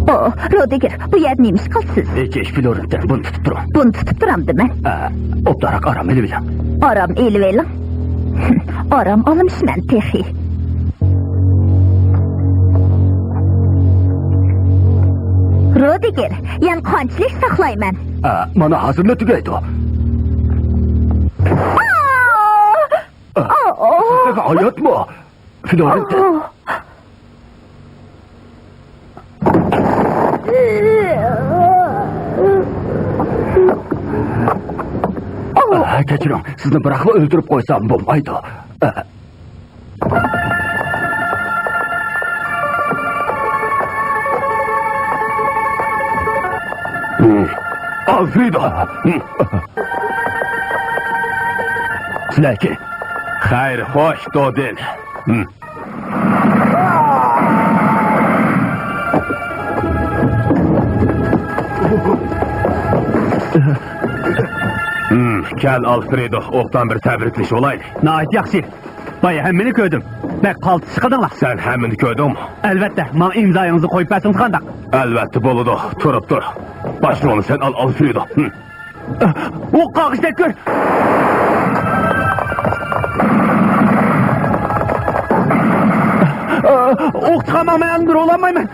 ئو، رودىگېر، بۇ يەردە نېمە ئىش قىلىسىز؟ ھېچ ئىش، فلورېنتىن، بۇنى تۇتۇپ تۇرۇڭ. بۇنى تۇتۇپ تۇرامدىمەن؟ ئە، ئوبدانراق ئارام ئېلىۋېلىڭ. ئارام ئېلىۋېلىڭ. ئارام ئالمىشمەن تېخى. رودىگېر، يەنە قانچىلىك ساقلايمەن؟ ئا، مانا ھازىرلا تۈگەيدۇ. ئا! ئا، ئا! ھاياتمۇ؟ فلورېنتىن. ئا! ئا، كەچۈرۈڭ، سىزنى بىراقلا ئۆلتۈرۈپ قويسام بولمايدۇ. ئا. ئالفرېدو! سىلەركى. خەير، خوش، دودىن. كەل، ئالفرېدو، ئوبدان بىر تەبرىكلىشىۋالايلى. ناھايىتى ياخشى. بايا ھەممىنى كۆردۈم. بەك قالتىس چىقىردىڭلار. سەن ھەممىنى كۆردۈڭمۇ؟ ئەلۋەتتە، ماڭا ئىمزايىڭىزنى قويۇپ بەرسىڭىز قانداق؟ ئەلۋەتتە بولىدۇ، تۇرۇپ تۇر. باشلىۋالما سەن، ئال، ئالفرېدو. ھىم. ئۇ قاغىشتەك كۆر. ئوق چىقارماڭ، مەن ئاندىن بىر ئولانمايمەن.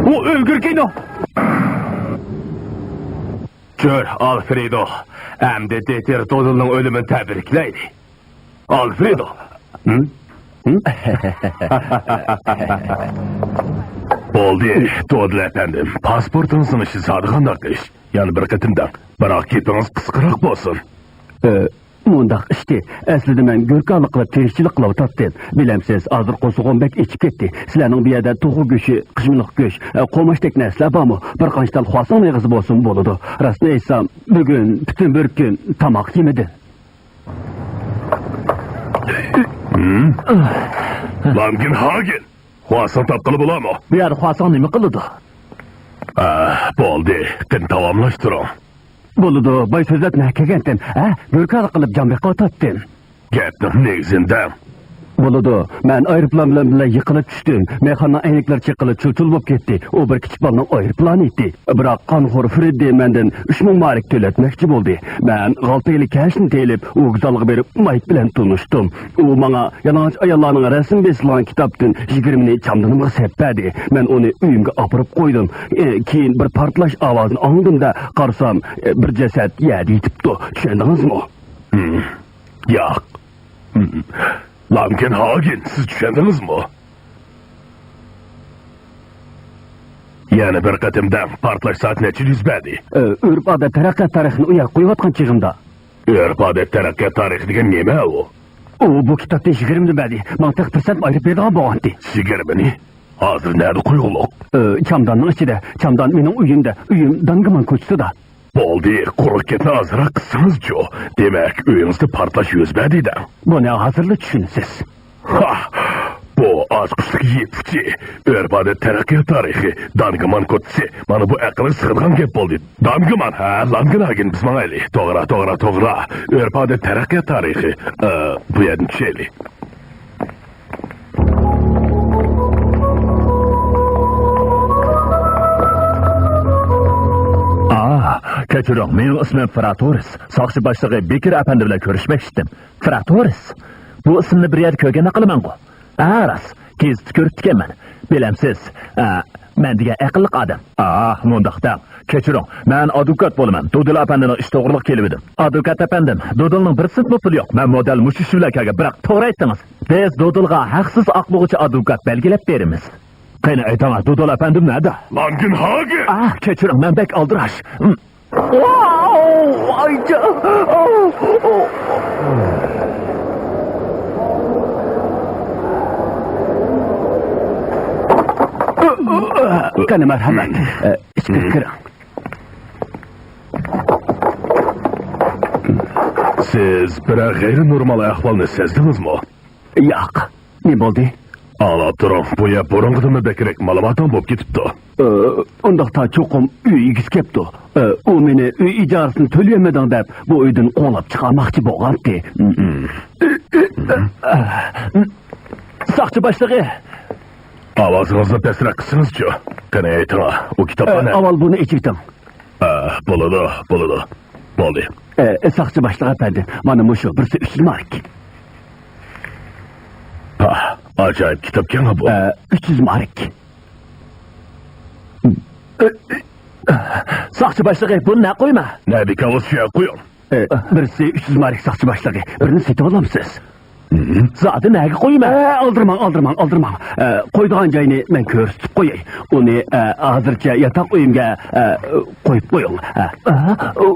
ئۇ ئۆلگۈرگىنى. جۈر، ئالفرېدو. ئەمدى دىتېر دودىلنىڭ ئۆلۈمىنى تەبرىكلەيلى. ئالفرېدو! ھىم؟ ھىم؟ بولدى، دودىل ئەپەندىم. پاسپورتىڭىزنىڭ ئىشى سادىغانداق ئىش. يەنە بىر قېتىم دەڭ. بىراق گېپىڭىز قىسقىراق بولسۇن. ئە، مۇنداق ئىشتى. ئەسلىدە مەن گۆركارلىق قىلىپ تىرىكچىلىك قىلىۋاتاتتىم. بىلەمسىز، ھازىر قورسىقىم بەك ئېچىپ كەتتى. سىلەرنىڭ بۇ يەردە توخۇ گۆشى، قىشمىلىق گۆش، ئە، قوماچتەك نەرسىلەر بارمۇ؟ بىر قانچە تال خۇاساڭ مېغىزى بولسىمۇ بولىدۇ. راستىنى ئېيتسام، بۈگۈن پۈتۈن بىر كۈن تاماق يېمىدىم. ھىم؟ لامگىن ھاگېن، خۇاساڭ تاپقىلى بولامۇ؟ بۇ يەردە خۇاساڭ نېمە قىلىدۇ؟ ئاھ، بولدى، قېنى داۋاملاشتۇرۇڭ. بولىدۇ، باي سۆزلەپ نە كەلگەنتىم، ھە؟ گۆركارلىق قىلىپ جان بېقىۋاتاتتىم. گەپنىڭ نېگىزىنى دەڭ. بولىدۇ. مەن ئايروپىلان بىلەن بىللە يىقىلىپ چۈشتۈم. مېخاننىڭ ئەينەكلىرى چېقىلىپ چۇل-چۇل بولۇپ كەتتى. ئۇ بىر كىچىك بالىنىڭ ئايروپىلانى ئىدى. بىراق قانخور فرېددى مەندىن ئۈچ مىڭ مارك تۆلەتمەكچى بولدى. مەن غالتا ئىلى كەشنى تېلىپ، ۋوگزالغا بېرىپ، مايك بىلەن تونۇشتۇم. ئۇ ماڭا يالىڭاچ ئاياللارنىڭ رەسىمى بېسىلغان كىتابتىن يىگىرمىنى چامدىنىمغا سېلىپ بەردى. مەن ئۇنى ئۆيۈمگە ئاپىرىپ قويدۇم. ئە، كېيىن بىر پارتلاش ئاۋازىنى ئاڭلىدىم-دە، قارىسام، ئە، بىر جەسەت يەردە يېتىپتۇ. چۈشەندىڭىزمۇ؟ ھىم، ياق. ھىم. لانگېنھاگېن، سىز چۈشەندىڭىزمۇ؟ يەنە بىر قېتىم دەڭ، پارتلاش سائەت نەچچىدە يۈز بەردى؟ ئە، ئۆرپ-ئادەت تەرەققىيات تارىخىنى ئۇ يەرگە قويۇۋاتقان چېغىمدا. ئۆرپ-ئادەت تەرەققىيات تارىخى دېگەن نېمە ئۇ؟ ئۇ بۇ كىتابتىن يىگىرمىنى بەردى. ماڭا تېخى پۇرسەتمۇ ئايرىپ بېرىدىغان بولغانتى. يىگىرمىنى؟ ھازىر نەدە قويغۇلۇق؟ ئە، چامداننىڭ ئىچىدە. چامدان مېنىڭ ئۆيۈمدە. ئۆيۈم دانگىمان كوچىسىدا. بولدى، قۇرۇق گەپنى ئازراق قىلسىڭىزچۇ. دېمەك، ئۆيىڭىزدە پارتلاش يۈز بەردى دەڭ. بۇنى ھازىرلا چۈشىنىسىز. ھا! بۇ ئاچقۇچلۇق يىپ ئۇچى. ئۆرپ-ئادەت تەرەققىيات تارىخى. دانگىمان كوچىسى. مانا بۇ ئەقىلگە سىغىدىغان گەپ بولدى. دانگىمان، ھە، لانگېنھاگېن، بىز ماڭايلى. توغرا، توغرا، توغرا. ئۆرپ-ئادەت تەرەققىيات تارىخى. ئە، بۇ يەردىن چۈشەيلى. ئا، كەچۈرۈڭ، مېنىڭ ئىسمىم فراتورىس. ساقچى باشلىقى بېكىر ئەپەندى بىلەن كۆرۈشمەكچىدىم. فراتورىس؟ بۇ ئىسىمنى بىر يەردە كۆرگەندەك قىلىمەنغۇ؟ ھە، راست. گېزىتتە كۆرۈپتىكەنمەن. بىلەمسىز، ئە، مەن دېگەن ئەقىللىق ئادەم. ئا، مۇنداق دەڭ. كەچۈرۈڭ، مەن ئادۋوكات بولىمەن. دودىل ئەپەندىنىڭ ئىشى توغرىلىق كېلىۋىدىم. ئادۋوكات ئەپەندىم، دودىلنىڭ بىر سېنتمۇ پۇلى يوق. مەنمۇ دەل مۇشۇ ئىش بىلەن كەلگەن. بىراق توغرا ئېيتتىڭىز. بىز دودىلغا ھەقسىز ئاقلىغۇچى ئادۋوكات بەلگىلەپ بېرىمىز. قېنى ئېيتىڭا، دودىل ئەپەندىم نەدە؟ لانگېنھاگېن! ئا، كەچۈرۈڭ، مەن بەك ئالدىراش. ۋاۋ! ئايجان! قېنى، مەرھەمەت. ئىچكىرى كىرىڭ. سىز بىرەر غەيرىي نورمال ئەھۋالنى سەزدىڭىزمۇ؟ ياق. نېمە بولدى؟ ئاڭلاپ تۇرۇڭ، بۇ يەر بۇرۇنقىدىنمۇ بەكرەك مالىماتاڭ بولۇپ كېتىپتۇ. ئى، ئۇنداقتا چوقۇم ئۆي ئىگىسى كەپتۇ. ئى، ئۇ مېنى ئۆي ئىجارىسىنى تۆلىيەلمىدىڭ دەپ، بۇ ئۆيدىن قوغلاپ چىقارماقچى بولغانتى. ساقچى باشلىقى! ئاۋازىڭىزنى پەسرەك قىلسىڭىزچۇ؟ قېنى ئېيتىڭا، ئۇ كىتابلار ئى، نەدە؟ ئاۋۋال بۇنى ئېچىۋېتىڭ. ئا، بولىدۇ، بولىدۇ. بولدى. ئە، ساقچى باشلىق ئەپەندى، مانا مۇشۇ بىرسى ئۈچ يۈز مارك. ھا، ئاجايىپ كىتابكەن بۇ. ئە، ئۈچ يۈز مارك. ساقچى باشلىقى، بۇنى نەگە قويىمەن؟ نەدىكى ئالسا شۇ يەرگە قويۇڭ. ئە، بىرسى ئۈچ يۈز مارك ساقچى باشلىقى، بىرنى سېتىۋالامسىز؟ زادى نەگە قويىمەن؟ ئە، ئالدىرىماڭ، ئالدىرىماڭ، ئالدىرىماڭ. ئە، قويىدىغان جاينى مەن كۆرسىتىپ قوياي. ئۇنى، ئە، ھازىرچە ياتاق ئۆيۈمگە، ئە، قويۇپ قويۇڭ. ئە، ئە، ئۇ،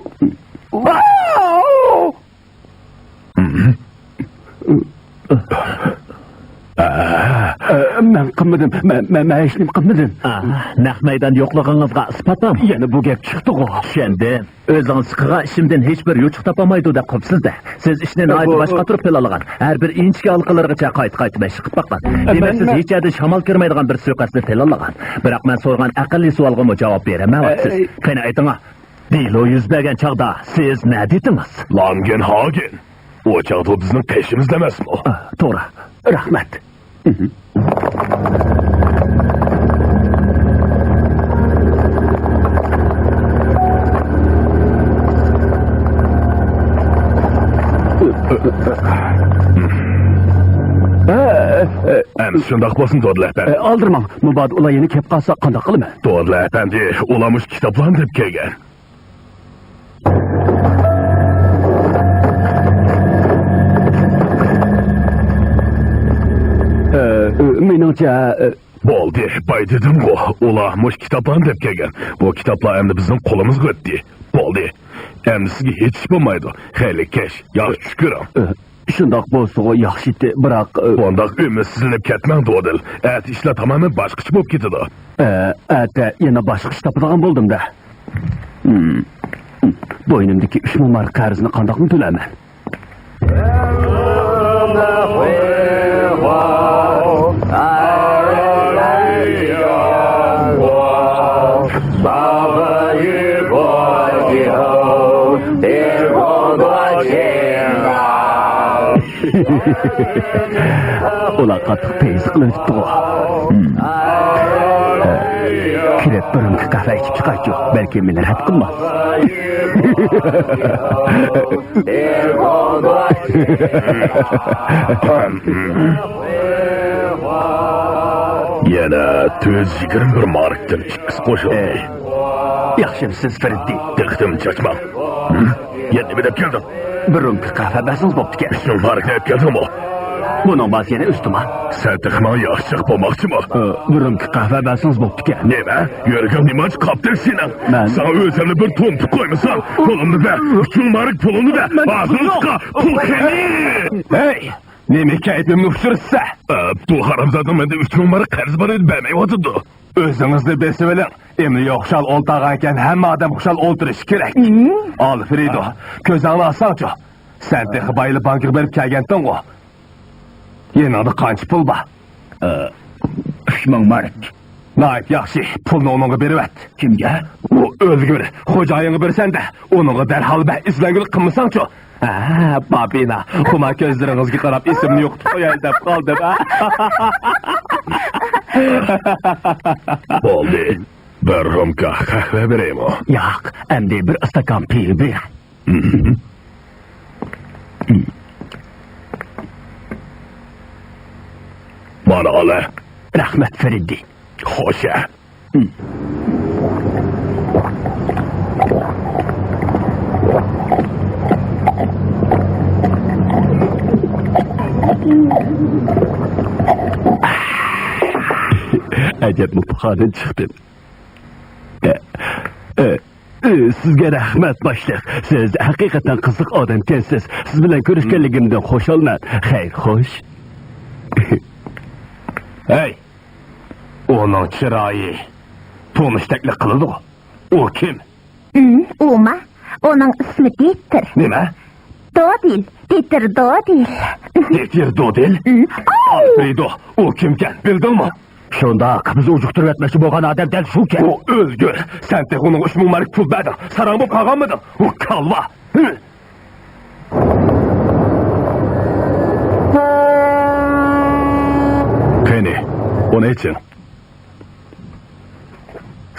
ئە، مەن قىلمىدىم. مەن، مەن، مەن ھېچنېمە قىلمىدىم. ئا، نەق مەيدان يوقلۇقىڭىزغا ئىسپاتمۇ؟ يەنە بۇ گەپ چىقتىغۇ. چۈشەندىم. ئۆزىڭىز چىقىغان ئىشىمدىن ھېچبىر يوچۇق تاپالمايدۇ دەپ قوپسىز-دە. سىز ئىشنى ئە، ناھايىتى بۇ، باشقا تۇرۇپ پىلانلىغان. ھەر بىر ئىنچىكە ھالقىلىرىغىچە قايتا-قايتا مەشىق قىلىپ باققان. ئە، دېمەك، مەن، سىز مەن ھېچ يەردىن شامال كىرمەيدىغان بىر سۇيىقەستنى پىلانلىغان. بىراق مەن سورىغان ئەقەللىي سوئالغىمۇ جاۋاب بېرەلمەيۋاتىسىز. ئە، ئە، قېنى ئېيتىڭا، دېلو يۈز بەرگەن چاغدا سىز نەدە ئىدىڭىز؟ لانگېنھاگېن. ئۇ چاغدا ئۇ بىزنىڭ قېشىمىزدا ئەمەسمۇ؟ ئا، توغرا. رەھمەت. ئەمدى شۇنداق بولسۇن، دودىل ئەپەندى. ئە، ئالدىرىماڭ، مۇبادا ئۇلار يەنە كېلىپ قالسا قانداق قىلىمەن؟ دودىل ئەپەندى، ئۇلار مۇشۇ كىتابلارنى دەپ كەلگەن. ئە، مېنىڭچە، ئە، بولدى، باي دېدىمغۇ، ئۇلار مۇشۇ كىتابلارنى دەپ كەلگەن. بۇ كىتابلار ئەمدى بىزنىڭ قولىمىزغا ئۆتتى. بولدى. ئەمدى سىزگە ھېچ ئىش بولمايدۇ. خەيرلىك كەچ، ياخشى چۈش كۆرۈڭ. ئە، شۇنداق بولسىغۇ ياخشى ئىدى، بىراق، ئە، بۇنداق ئۈمىدسىزلىنىپ كەتمەڭ، دودىل. ئەتە ئىشلار تامامەن باشقىچە بولۇپ كېتىدۇ. ئە، ئەتە يەنە باشقا ئىش تاپىدىغان بولدۇم-دە. ھىم. بوينۇمدىكى ئۈچ مىڭ مارك قەرزنى قانداقمۇ تۆلەيمەن؟ ئۇلار قاتتىق پەيزى قىلىۋېتىپتىغۇ. ھىم. كىرىپ بىر رۇمكا قەھۋە ئىچىپ چىقايچۇ، بەلكىم مېنى رەت قىلماس. يەنە تۆت يۈز يىگىرمە بىر ماركتىن ئىككىسى قوشۇلدى. ياخشىمسىز، فىرىددى؟ دىققىتىمنى چاچماڭ. ھىم؟ يەنە نېمە دەپ كەلدىڭ؟ بىر رۇمكا قەھۋە بەرسىڭىز بوپتىكەن. ئۈچ مىڭ ماركنى ئەپ كەلدىڭمۇ؟ بۇنىڭ باھاسى يەنە ئۈستىما؟ سەن تېخى ماڭا ياخشىچاق بولماقچىمۇ؟ ئى، بىر رۇمكا قەھۋە بەرسىڭىز بوپتىكەن. نېمە؟ يۈرىكىڭ نېمانچە قاپتۇ سېنىڭ؟ مەن ساڭا ئۆزۈمنى بىر توڭتۇپ قويمىسام، پۇلۇمنى بەر، ئۈچ مىڭ مارك پۇلۇمنى بەر. مەن ھازىر پۇل يوق. چىقار، پۇل قېنى؟ ھەي، نېمە كەيپىمنى ئۇچۇرىسىز؟ ئە، بۇ ھارامزادىنىڭ مەندە ئۈچ مىڭ مارك قەرزى بار ئىدى، بەرمەيۋاتىدۇ. ئۆزىڭىزنى بېسىۋېلىڭ. ئېمىلى خۇشال ئولتۇرغانكەن، ھەممە ئادەم خۇشال ئولتۇرۇشى كېرەك. ئالفرېدو، كۆزۈڭنى ئاچساڭچۇ؟ سەن تېخى بايىلا بانكىغا بېرىپ كەلگەنتىڭغۇ؟ يېنىڭدا قانچە پۇل بار؟ ئە، ئۈچ مىڭ مارك. ناھايىتى ياخشى، پۇلنى ئۇنىڭغا بېرىۋەت. كىمگە؟ ئۇ ئۆلگۈر، خوجايىنغا بېرىسەن-دە، ئۇنىڭغا دەرھال بەر، ئىزدەنگۈلۈك قىلمىساڭچۇ؟ ھە، بابىنا، خۇمار كۆزلىرىڭىزگە قاراپ ئېسىمنى يوقىتىپ قوياي دەپ قالدىم، ھە؟ بولدى. بىر رومكا قەھۋە بېرەيمۇ؟ ياق، ئەمدى بىر ئىستاكان پىۋا بېرىڭ. مانا ئال. رەھمەت، فىرىددى. خوش. ئەجەبمۇ پۇخادىن چىقتىم. ئە، ئە، ئە، سىزگە رەھمەت، باشلىق. سىز ھەقىقەتەن قىزىق ئادەمكەنسىز. سىز بىلەن كۆرۈشكەنلىكىمدىن خۇشالمەن. خەير، خوش. ھەي! ئۇنىڭ چىرايى تونۇشتەكلا قىلىدۇ. ئۇ كىم؟ ئۇم، ئۇما. ئۇنىڭ ئىسمى دېتىر. نېمە؟ دودىل. دېتىر دودىل. دېتىر دودىل؟ ئۇم. ئاۋ! ئالفرېدو، ئۇ كىمكەن، بىلدىڭمۇ؟ شۇنداق، بىزنى ئۇجۇقتۇرۇۋەتمەكچى بولغان ئادەم دەل شۇكەن. ئۇ ئۆلگۈر. سەن تېخى ئۇنىڭغا ئۈچ مىڭ مارك پۇل بەردىڭ. ساراڭ بولۇپ قالغانمىدىڭ؟ ئۇ كالۋا. قېنى، ئۇنى ئېچىڭ.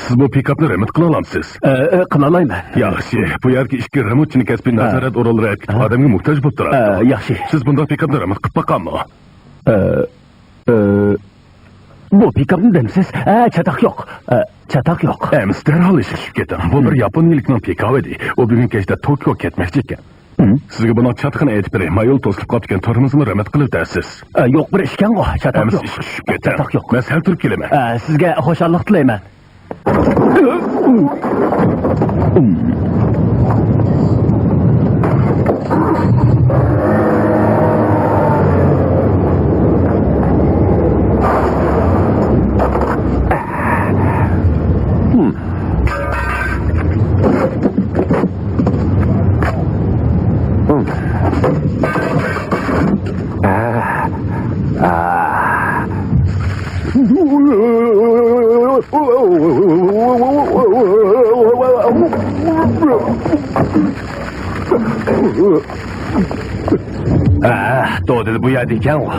سىز بۇ پىكاپنى رېمونت قىلالامسىز؟ ئە، ئە، قىلالايمەن. ياخشى، بۇ يەردىكى ئىككى رېمونتچىنى كەسپىي ھە. نازارەت ئورۇنلىرى ئەتكۈچە ھە. ئادەمگە موھتاج بولۇپ تۇراتتى. ئە، ياخشى. سىز بۇنداق پىكاپنى رېمونت قىلىپ باققانمۇ؟ ئە، ئە، بۇ پىكاپنى دەمسىز؟ ئە، چاتاق يوق. ئە، چاتاق يوق. ئەمىسە دەرھال ئىشقا چۈشۈپ كېتىڭ. بۇ بىر ياپونىيىلىكنىڭ پىكاپى ئىدى. ئۇ بۈگۈن كەچتە توكيوغا كەتمەكچى ئىكەن. سىزگە بۇنىڭ چاتىقىنى ئېيتىپ بېرەي، مايول توسۇلۇپ قاپتىكەن، تورمۇزىمۇ رېمونت قىلىۋېتەرسىز. ئە، يوق، بىر ئىشكەنغۇ، چاتاق ئەمىسە يوق. ئىشقا چۈشۈپ كېتىڭ. چاتاق يوق. مەن سەل تۇرۇپ كېلىمەن. ئە، سىزگە خۇشاللىق تىلەيمەن. ئە، دودىل بۇ يەردە ئىكەنغۇ.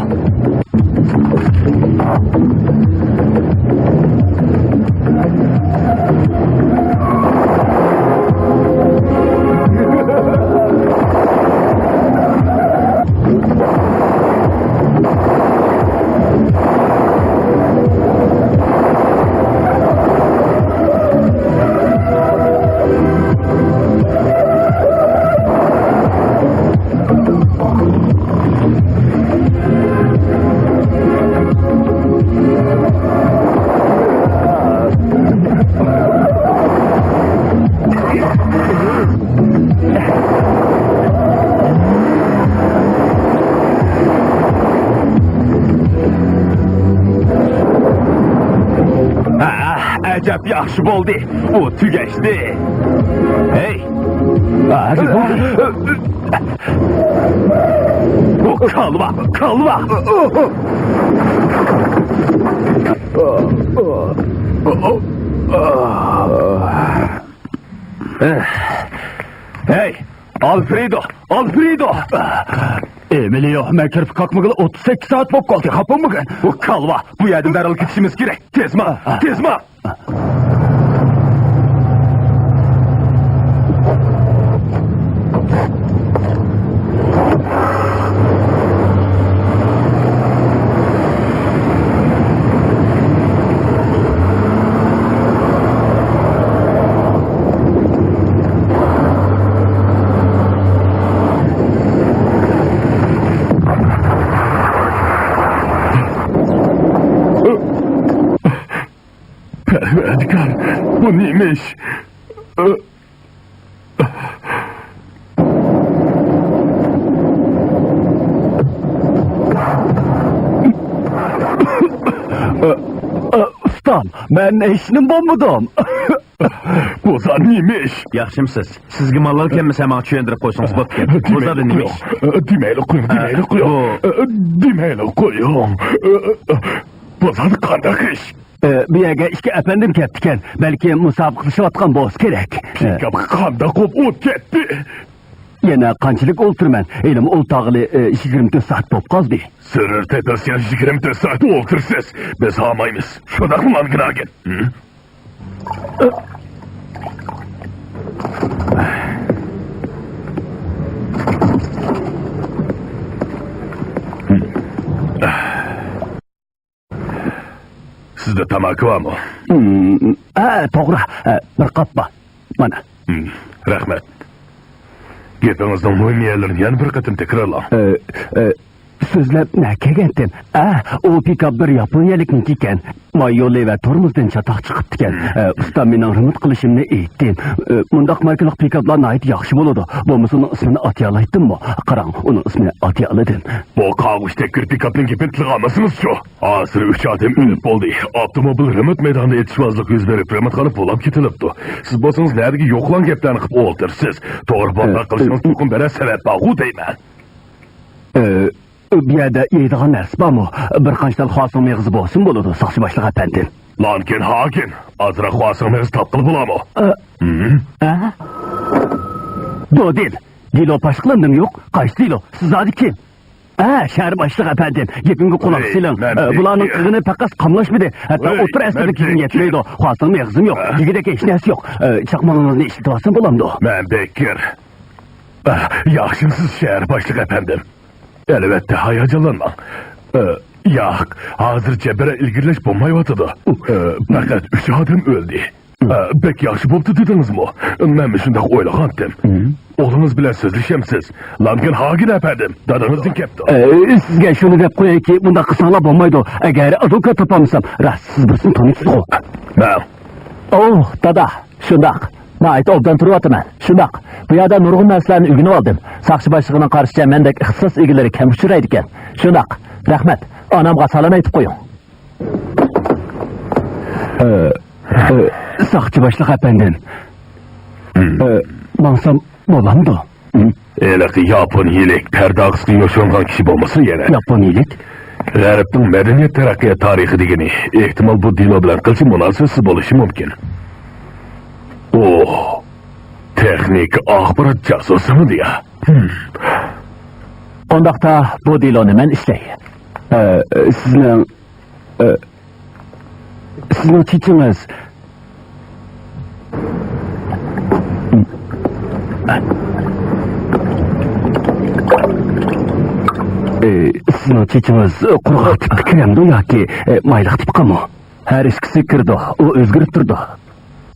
ھە، ئەجەب ياخشى بولدى. ئۇ تۈگەشتى. ھەي! ئۇ كالۋا، كالۋا! ھەي! ئالفرېدو! ئالفرېدو! ئېمىلىيو، مەن كىرىپ قاقمىغىلى ئوتتۇز سەككىز سائەت بولۇپ قالدى، خاپا بولمىغىن. بۇ كالۋا، بۇ يەردىن دەرھال كېتىشىمىز كېرەك. تېزما، تېزما! پەرۋەردىگار، بۇ نېمە ئىش؟ ئۇستام، مەن ھېچنېمە بولمىدىم. بۇ زادى نېمە ئىش؟ ياخشىمسىز؟ سىزگە مالال كەلمىسە، ماڭا چۈشەندۈرۈپ قويسىڭىز بوپتىكەن. بۇ زادى نېمە ئىش؟ دېمەيلى قويۇڭ، دېمەيلى قويۇڭ. بۇ زادى قانداق ئىش؟ ئە، بۇ يەرگە ئىككى ئەپەندىم كەپتىكەن. بەلكىم مۇسابىقىلىشىۋاتقان بولسا كېرەك. پىكاپقا قانداق بولۇپ ئوت كەتتى؟ يەنە قانچىلىك ئولتۇرىمەن؟ ھېلىمۇ ئولتۇرغىلى، ئە، يىگىرمە تۆت سائەت بولۇپ قالدى. زۆرۈر تېپىلسىلا يىگىرمە تۆت سائەت ئولتۇرىسىز. بىز ھالمايمىز. شۇنداقمۇ، لانگېنھاگېن؟ ھە؟ سىزدە تاماكا بارمۇ؟ ھە، توغرا. ھە، بىر قاپ بار. مانا. رەھمەت. گېپىڭىزنىڭ مۇھىم يەرلىرىنى يەنە بىر قېتىم تەكرارلاڭ. ئە، ئە، سۆزلەپ نە كەلگەنتىم؟ ئە، ئۇ پىكاپ بىر ياپونىيەلىكنىڭكى ئىكەن. ماي يولى ۋە تورمۇزدىن چاتاق چىقىپتىكەن. ئە، ئۇستام مېنىڭ رېمونت قىلىشىمنى ئېيتتى. ئە، مۇنداق ماركىلىق پىكاپلار ناھايىتى ياخشى بولىدۇ. بولمىسا ئۇنىڭ ئىسمىنى ئاتىيالايتتىممۇ؟ قاراڭ، ئۇنىڭ ئىسمىنى ئاتىيالىدىم. بۇ قاغۇچتەك بىر پىكاپنىڭ گېپىنى تىلغا ئالمىسىڭىزچۇ؟ ھازىر ئۈچ ئادەم ئۆلۈپ بولدى. ئاپتوموبىل رېمونت مەيدانىدا ئېتىشمازلىق يۈز بېرىپ، رېمونتخانا بۇلاپ كېتىلىپتۇ. سىز بولسىڭىز نەدىكى يوقىلاڭ گەپلەرنى قىلىپ ئولتۇرىسىز. توغرا بولغان قىلىشىڭىز چوقۇم بىرەر سەۋەب بارغۇ دەيمەن. ئە، بۇ يەردە يەيدىغان نەرسە بارمۇ؟ بىر قانچە تال خۇاسىڭ مېغىزى بولسىمۇ بولىدۇ، ساقچى باشلىق ئەپەندىم. لانكېن ھاگېن، ئازراق خۇاسىڭ مېغىزى تاپقىلى بولامۇ؟ ئە، ھىم؟ ئە؟ دودىل، دېلو پاش قىلىندىمۇ يوق؟ قايسى دېلو؟ سىز زادى كىم؟ ئە، شەھەر باشلىقى ئەپەندىم، گېپىمگە قۇلاق سېلىڭ. ئە، بۇلارنىڭ قىلغىنى پەقەت قاملاشمىدى. ھەتتا ئوتتۇرا ئەسىردە كىيگۈم يەتمەيدۇ. خۇاسىڭ مېغىزىم يوق. يېگۈدەك ھېچ نەرسە يوق. ئە، چاقمىقىڭىزنى ئىشلىتىۋالسام بولامدۇ؟ مەن بېككېر. ئە، ياخشىمسىز، شەھەر باشلىقى ئەپەندىم؟ ئەلۋەتتە، ھاياجانلانماڭ. ئە، ياق، ھازىرچە بىرەر ئىلگىرىلەش بولمايۋاتىدۇ. ئە، پەقەت ئۈچ ئادەم ئۆلدى. ئە، بەك ياخشى بوپتۇ دېدىڭىزمۇ؟ مەنمۇ شۇنداق ئويلىغانتىم. ئوغلىڭىز بىلەن سۆزلىشەمسىز؟ لانگېن ھاگېن ئەپەندىم، دادىڭىزدىن كەپتۇ. ئە، سىزگە شۇنى دەپ قويايكى، بۇنداق قىلساڭلار بولمايدۇ. ئەگەر ئادۋوكات تاپالمىسام، راست سىز بىرسىنى تونۇيسىزغۇ؟ مەن. ئوھ، دادا، شۇنداق. ناھايىتى ئوبدان تۇرۇۋاتىمەن. شۇنداق. بۇ يەردە نۇرغۇن نەرسىلەرنى ئۆگىنىۋالدىم. ساقچى باشلىقىنىڭ قارىشىچە، مەندەك ئىختىساس ئىگىلىرى كەم ئۇچرايدىكەن. شۇنداق. رەھمەت. ئانامغا سالام ئېيتىپ قويۇڭ. ئە، ئە، ساقچى باشلىق ئەپەندىم. ئە، ماڭسام بولامدۇ؟ ھېلىقى ياپونىيىلىك پەردە ئارقىسىغا يوشۇرۇنغان كىشى بولمىسۇن يەنە؟ ياپونىيىلىك؟ غەربنىڭ مەدەنىيەت تەرەققىيات تارىخى دېگىنى ئېھتىمال بۇ دېلو بىلەن قىلچە مۇناسىۋەتسىز بولۇشى مۇمكىن. ئۇ تېخنىكا ئاخبارات جاسۇسىمىدى يا؟ ھىم. ئۇنداقتا بۇ دېلونى مەن ئىشلەي. ئە، سىزنىڭ، ئە، سىزنىڭ چېچىڭىز. ئە، سىزنىڭ چېچىڭىز قۇرغاق تىپتا كىرەمدۇ ياكى، ئە، مايلىق تىپقىمۇ؟ ھەر ئىككىسى كىرىدۇ، ئۇ ئۆزگىرىپ تۇرىدۇ.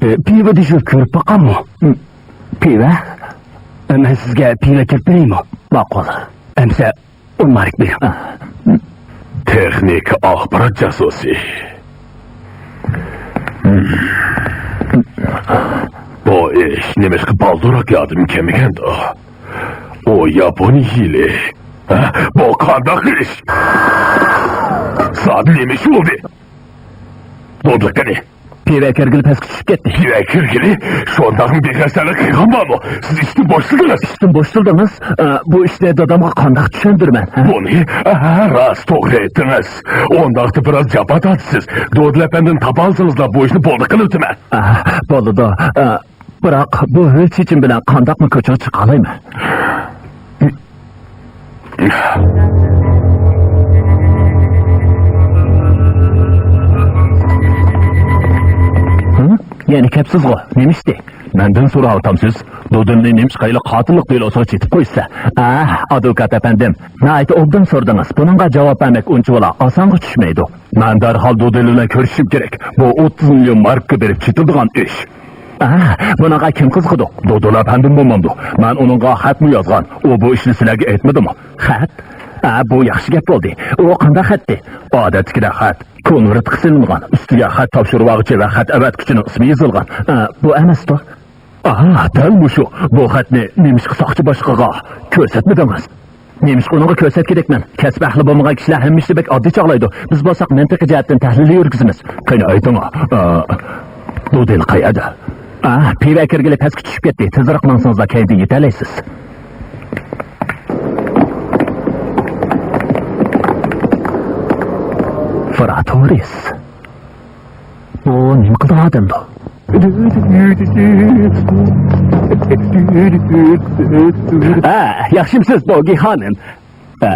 ئە، پىۋا دېشىپ كۆرۈپ باقاممۇ؟ پىۋا؟ ئە، مەن سىزگە پىۋا كىرىپ بېرەيمۇ؟ ماقۇل. ئەمسە ئون مارك بېرىڭ. تېخنىكا ئاخبارات جاسۇسى. بۇ ئىش نېمىشقا بالدۇرراق يادىمغا كەلمىگەندۇ؟ ئۇ ياپونىيىلىك. ھە؟ بۇ قانداق ئىش؟ زادى نېمە ئىش بولدى؟ بولدى قېنى. پىۋا كىرگىلى پەسكە چۈشۈپ كەتتى. پىۋا كىرگىلى؟ شۇنداقمۇ بىخەستەلىك قىلغان بارمۇ؟ سىز ئىشتىن بوشىتىلدىڭىز. ئىشتىن بوشىتىلدىڭىز؟ ئە، بۇ ئىشنى دادامغا قانداق چۈشەندۈرىمەن، ھە؟ بۇنى، ئە، راست، توغرا ئېيتتىڭىز. ئۇنداقتا بىراز جاپا تارتىسىز. دودىل ئەپەندىنى تاپالىسىڭىزلا بۇ ئىشنى بولدى قىلىۋېتىمەن. ئە، بولىدۇ. ئە، بىراق بۇ ھۆل چېچىم بىلەن قانداقمۇ كوچىغا چىقالايمەن؟ ھە؟ يەنە كەپسىزغۇ، نېمە ئىشتى؟ مەندىن سوراۋاتامسىز؟ دۇدۇلنى نېمىشقا ھېلى قاتىللىق دېلوسىغا چېتىپ قويىسىز؟ ئاھ، ئادۋوكات ئەپەندىم، ناھايىتى ئوبدان سورىدىڭىز. بۇنىڭغا جاۋاب بەرمەك ئۇنچىۋالا ئاسانغا چۈشمەيدۇ. مەن دەرھال دۇدۇل بىلەن كۆرۈشۈشۈم كېرەك. بۇ ئوتتۇز مىليون ماركا بېرىپ چېتىلىدىغان ئىش. ئاھ، بۇنىڭغا كىم قىزىقىدۇ؟ دۇدۇل ئەپەندىممۇ ماڭدۇ. مەن ئۇنىڭغا خەتمۇ يازغان. ئۇ بۇ ئىشنى سىلەرگە ئېيتمىدىمۇ؟ خەت؟ ئا، بۇ ياخشى گەپ بولدى. ئۇ قانداق خەتتى؟ ئادەتتىكىدەك خەت. كونۋېرتقا سېلىنغان، ئۈستىگە خەت تاپشۇرۇۋالغۇچى ۋە خەت ئەۋەتكۈچىنىڭ ئىسمى يېزىلغان. ئا، بۇ ئەمەستۇ؟ ئا، دەل مۇشۇ. بۇ خەتنى نېمىشقا ساقچى باشلىقىغا كۆرسەتمىدىڭىز؟ نېمىشقا ئۇنىڭغا كۆرسەتكۈدەكمەن؟ كەسپىي ئەھلى بولمىغان كىشىلەر ھەممە ئىشنى بەك ئاددىي چاغلايدۇ. بىز بولساق مەنتىقىي جەھەتتىن تەھلىل يۈرگۈزىمىز. قېنى ئېيتىڭ، ئا، دۇدۇل قەيەردە؟ ئا، پىۋا ئەكىرگىلى پەسكە چۈشۈپ كەتتى. تېزرەك ماڭسىڭىزلا كەينىدىن يېتەلەيسىز. فراتورىس. بۇ نېمە قىلىدىغان ئادەمدۇ؟ ھە، ياخشىمسىز، بوگى خانىم؟ ھە.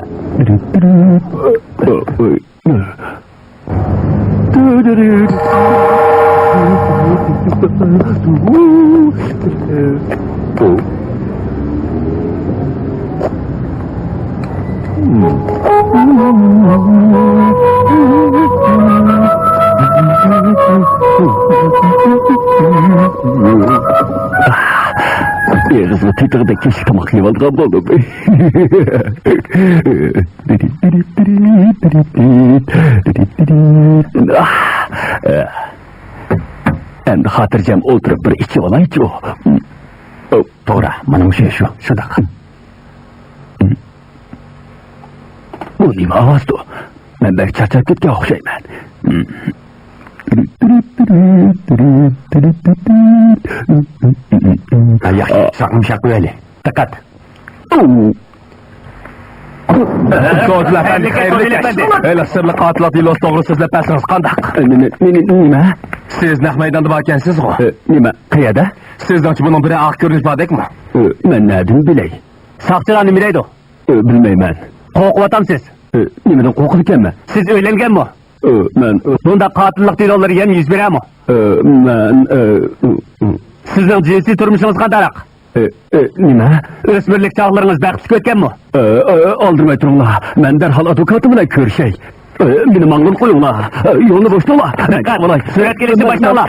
ئېغىزغا تېتىغۇدەك كەچلىك تاماق يەۋالغان بولدۇم. ئەمدى خاتىرجەم ئولتۇرۇپ بىر ئىچىۋالايچۇ. توغرا، مانا مۇشۇ شۇ، شۇنداق. بۇ نېمە ئاۋازدۇ؟ مەن بەك چارچاپ كەتكەن ئوخشايمەن. ياخشى، ساقلىمىشاق قويايلى. دىققەت. كوزۇل ئەپەندى، خەيرلىك ئىش. ھېلى سىرلىق قاتىللىق دېلوسى توغرا سۆزلەپ بەرسىڭىز قانداق؟ نېمە، نېمە، نېمە؟ سىز نەق مەيداندا باركەنسىزغۇ؟ نېمە، قەيەردە؟ سىزنىڭچە بۇنىڭ بىرەر ئارقا كۆرۈنۈش باردەكمۇ؟ مەن نەدىن بىلەي؟ ساقچىلار نېمە دەيدۇ؟ بىلمەيمەن. قورقۇۋاتامسىز؟ نېمىدىن قورقىدىكەنمەن؟ سىز ئۆيلەنگەنمۇ؟ مەن، بۇنداق قاتىللىق دېلولىرى يەنە يۈز بېرەرمۇ؟ مەن، سىزنىڭ جىنسىي تۇرمۇشىڭىز قانداق؟ نېمە؟ ئۆسمۈرلۈك چاغلىرىڭىز بەختلىك ئۆتكەنمۇ؟ ئالدىرىماي تۇرۇڭلار، مەن دەرھال ئادۋوكاتىم بىلەن كۆرۈشەي. مېنى ماڭغىلى قويۇڭلار، يولنى بوشىتىڭلار. مەن چىقىپ بولاي. سۈرەتكە ئېلىشنى باشلاڭلار.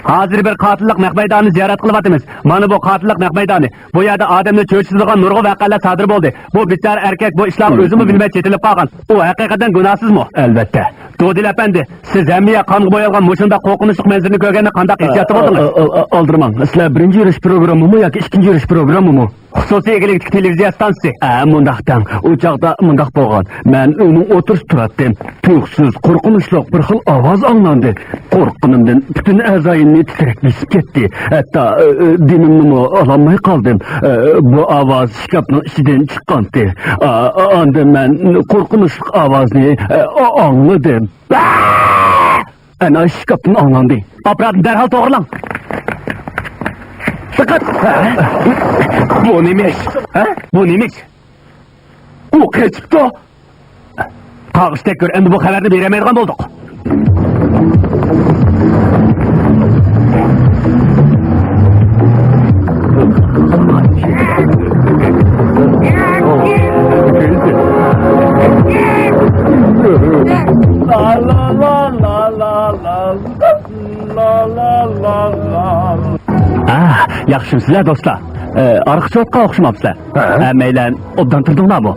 ھازىر بىر قاتىللىق نەق مەيدانىنى زىيارەت قىلىۋاتىمىز. مانا بۇ قاتىللىق نەق مەيدانى. بۇ يەردە ئادەمنى چۆچۈتىدىغان نۇرغۇن ۋەقەلەر سادىر بولدى. بۇ بىچارە ئەركەك بۇ ئىشلارنى ئۆزىمۇ بىلمەي چېتىلىپ قالغان. ئۇ ھەقىقەتەن گۇناھسىزمۇ؟ ئەلۋەتتە. دۇدۇل ئەپەندى، سىز ھەممە يەر قانغا بويالغان مۇشۇنداق قورقۇنچلۇق مەنزىرىنى كۆرگەندە قانداق ھېسسىياتتا بولدىڭىز؟ ئالدىرىماڭ، سىلەر بىرىنچى يۈرۈش پروگراممىمۇ ياكى ئىككىنچى يۈرۈش پروگراممىمۇ؟ خۇسۇسىي ئىگىلىكتىكى تېلېۋىزىيە ئىستانسىسى. ھە، مۇنداق دەڭ. ئۇ چاغدا مۇنداق بولغان. مەن ئۆينىڭ ئوتتۇرىسىدا تۇراتتىم. تۇيۇقسىز قورقۇنچلۇق بىر خىل ئاۋاز ئاڭلاندى. قورققىنىمدىن پۈتۈن ئەزايىمنى تىترەك بېسىپ كەتتى. ھەتتا، ئە، ئە، دېمىمنىمۇ ئالالماي قالدىم. ئە، بۇ ئاۋاز ئىشكاپنىڭ ئىچىدىن چىققانتى. ئا، ئا، ئاندىن مەن قورقۇنچلۇق ئاۋازنى، ئە، ئا-، ئاڭلىدىم. ئەنە ئىشكاپتىن ئاڭلاندى. ئاپپاراتنى دەرھال توغرىلاڭ. دىققەت! بۇ نېمە ئىش؟ ھە؟ بۇ نېمە ئىش؟ ئۇ قېچىپتۇ. قاغىشتەك كۆر، ئەمدى بۇ خەۋەرنى بېرەلمەيدىغان بولدۇق. ئا، ياخشىمسىلەر دوستلار؟ ئە، ئارىقچە ئوتقا ئوخشىمامسىلەر؟ ھە؟ ھەممەيلەن ئوبدان تۇردۇڭلارمۇ؟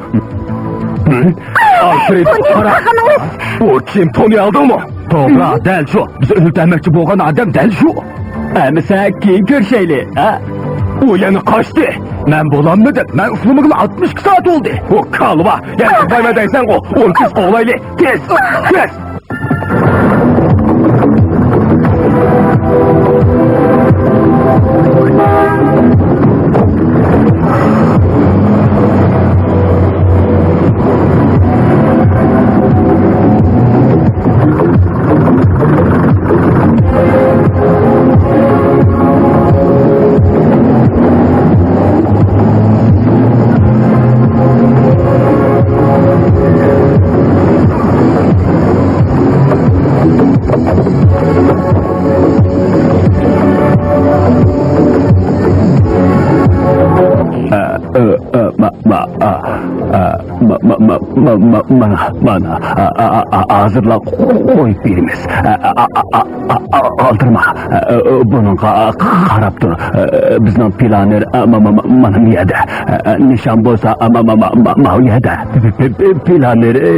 ھە؟ ئاي، بۇنى قارا. قىلغىنىڭىز. ئۇ كىم، تونۇيالدىڭمۇ؟ توغرا، دەل شۇ. بىز ئۆلتۈرمەكچى بولغان ئادەم دەل شۇ. ئەمىسە كېيىن كۆرۈشەيلى، ھە؟ ئۇ يەنە قاچتى. مەن بولالمىدىم. مەن ئۇخلىمىغىلى ئاتمىش ئىككى سائەت بولدى. ئۇ كالۋا. يەنە ئۇخلايمەن دەيسەنغۇ. ئۇنى تېز قوغلايلى. تېز، تېز. مانا، ئا، ئا، ئا، ھازىرلا قويۇپ بېرىمىز. ئا، ئا، ئا، ئالدىرىما. ئا، بۇنىڭغا قاراپ تۇر. ئا، بىزنىڭ پلانېر، ئا، ما، ما، ما، مانا بۇ يەردە. ئا، نىشان بولسا، ئا، ما، ما، ما، ما، ما بۇ يەردە. پ، پ، پ، پلانېر، ئە،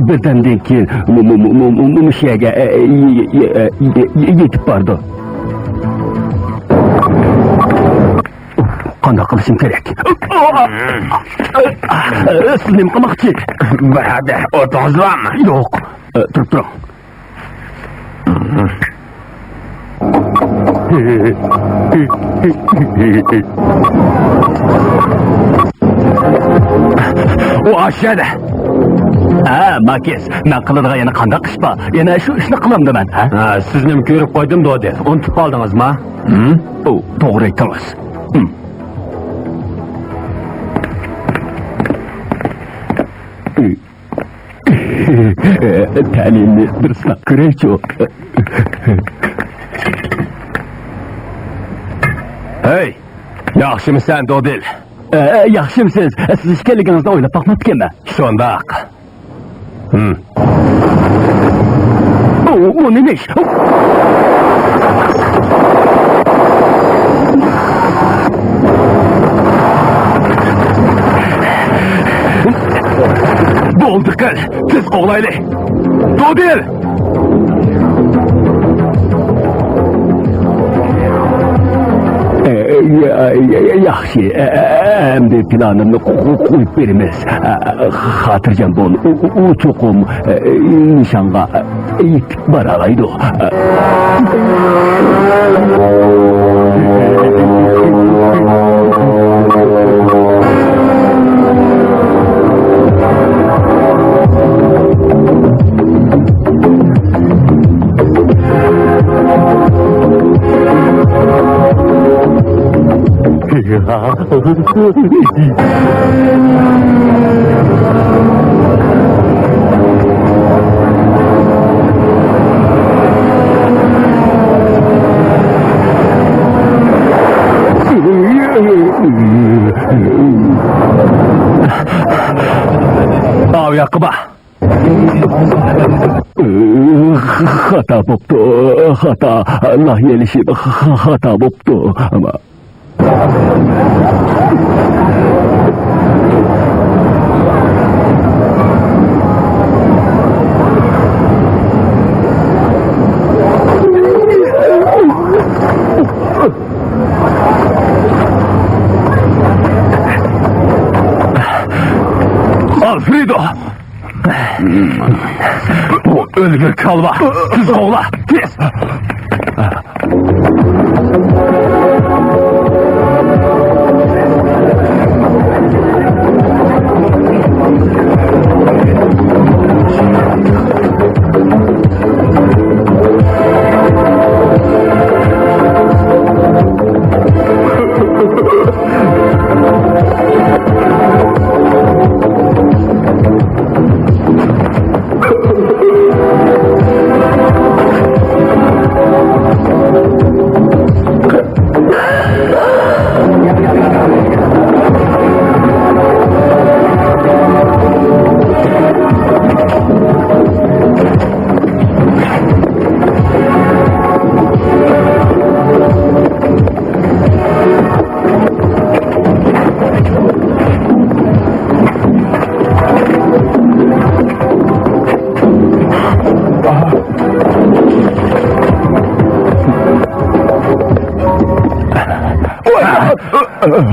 بىردەمدىن كېيىن مۇ، مۇ، مۇ، مۇ، مۇ، مۇشۇ يەرگە، ئە، يە، يە، يە، يە، يېتىپ بارىدۇ. قانداق قىلىشىم كېرەك؟ سىز نېمە قىلماقچى؟ بۇرادەر، ئوتىڭىز بارمۇ؟ يوق. ئە، تۇرۇپ تۇرۇڭ. ئۇ ئاشۇ يەردە. ھە، ماكىس، مەن قىلىدىغان يەنە قانداق ئىش بار؟ يەنە شۇ ئىشنى قىلامدىمەن، ھە؟ ھە، سىزنىمۇ كۆرۈپ قويدۇم، دودى. ئۇنتۇپ قالدىڭىزما؟ ھىم؟ ئۇ، توغرا ئېيتتىڭىز. ھىم. تەلىيىمنى بىر سىناپ كۆرەيچۇ. ھەي، ياخشىمىسەن، دودىل؟ ئە، ياخشىمسىز؟ سىز ئىكەنلىكىڭىزنى ئويلاپ باقماپتىكەنمەن. شۇنداق. ھىم. ئۇ، ئۇ نېمە ئىش؟ بولدى قىل، تېز قوغلايلى. دودىل! ئە، يا، يا، يا، ياخشى. ئە، ئە، ئەمدى پىلانىمنى قو-، قو-، قويۇپ بېرىمىز. ئە، خاتىرجەم بول. ئۇ، ئۇ، ئۇ چوقۇم، ئە، نىشانغا، ئە، يېتىپ بارالايدۇ. ئاۋۇ ياققا بار. خاتا بوپتۇ، خاتا. لايىھەلىشىپ خ-، خاتا بوپتۇ. ئالفرېدو! ئۆلگۈر كالۋا! تېز قوغلا! تېز!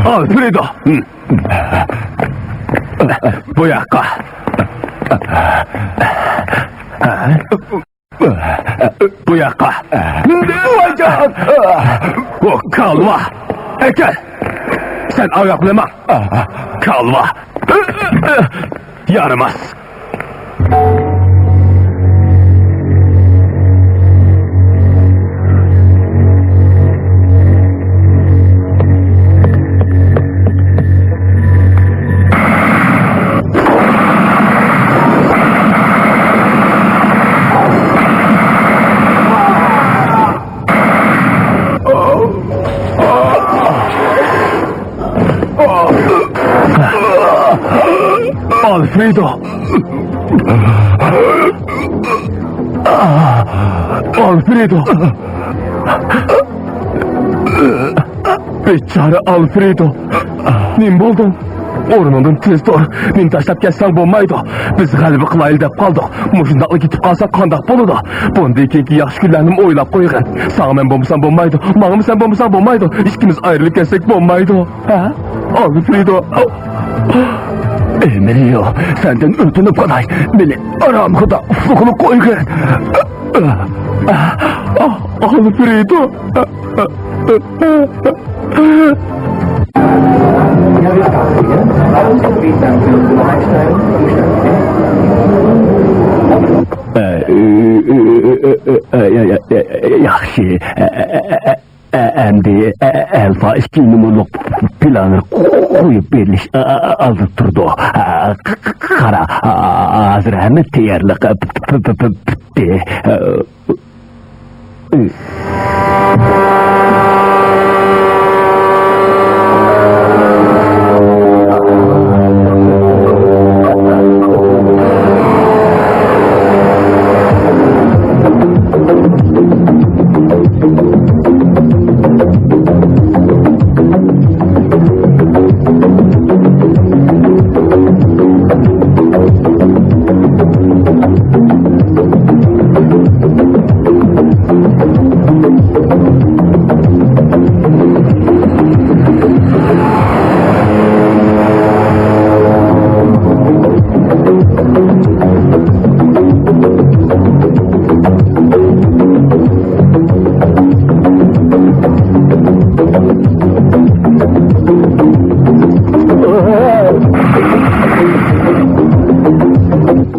ئالفرېدو! بۇ ياققا. بۇ ياققا. ۋايجان! ئۇ كالۋا! ئەكەل! سەن ئاياق بىلەن ماڭ! كالۋا! يارىماس! ئالفرېدو! ئالفرېدو! بىچارە ئالفرېدو! نېمە بولدۇڭ؟ ئورنۇڭدىن تېز تۇر! مېنى تاشلاپ كەتسەڭ بولمايدۇ! بىز غەلىبە قىلايلى دەپ قالدۇق! مۇشۇنداقلا كېتىپ قالساڭ قانداق بولىدۇ؟ بۇندىن كېيىنكى ياخشى كۈنلەرنىمۇ ئويلاپ قويغىن! ساڭا مەن بولمىسام بولمايدۇ! ماڭىمۇ سەن بولمىساڭ بولمايدۇ! ئىككىمىز ئايرىلىپ كەتسەك بولمايدۇ! ھە؟ ئالفرېدو! ئېمىلىيو، سەندىن ئۆتۈنۈپ قالاي، مېنى ئارامخۇدا ئۇخلىغىلى قويغىن. ئالفرېدو! ياخشى. ئە، ئەمدى، ئە، ئەلفا ئىككى نومۇرلۇق پىلانى قويۇپ بېرىلىش ئالدىدا تۇرىدۇ. قارا، ھازىر ھەممە تەييارلىق پۈتتى.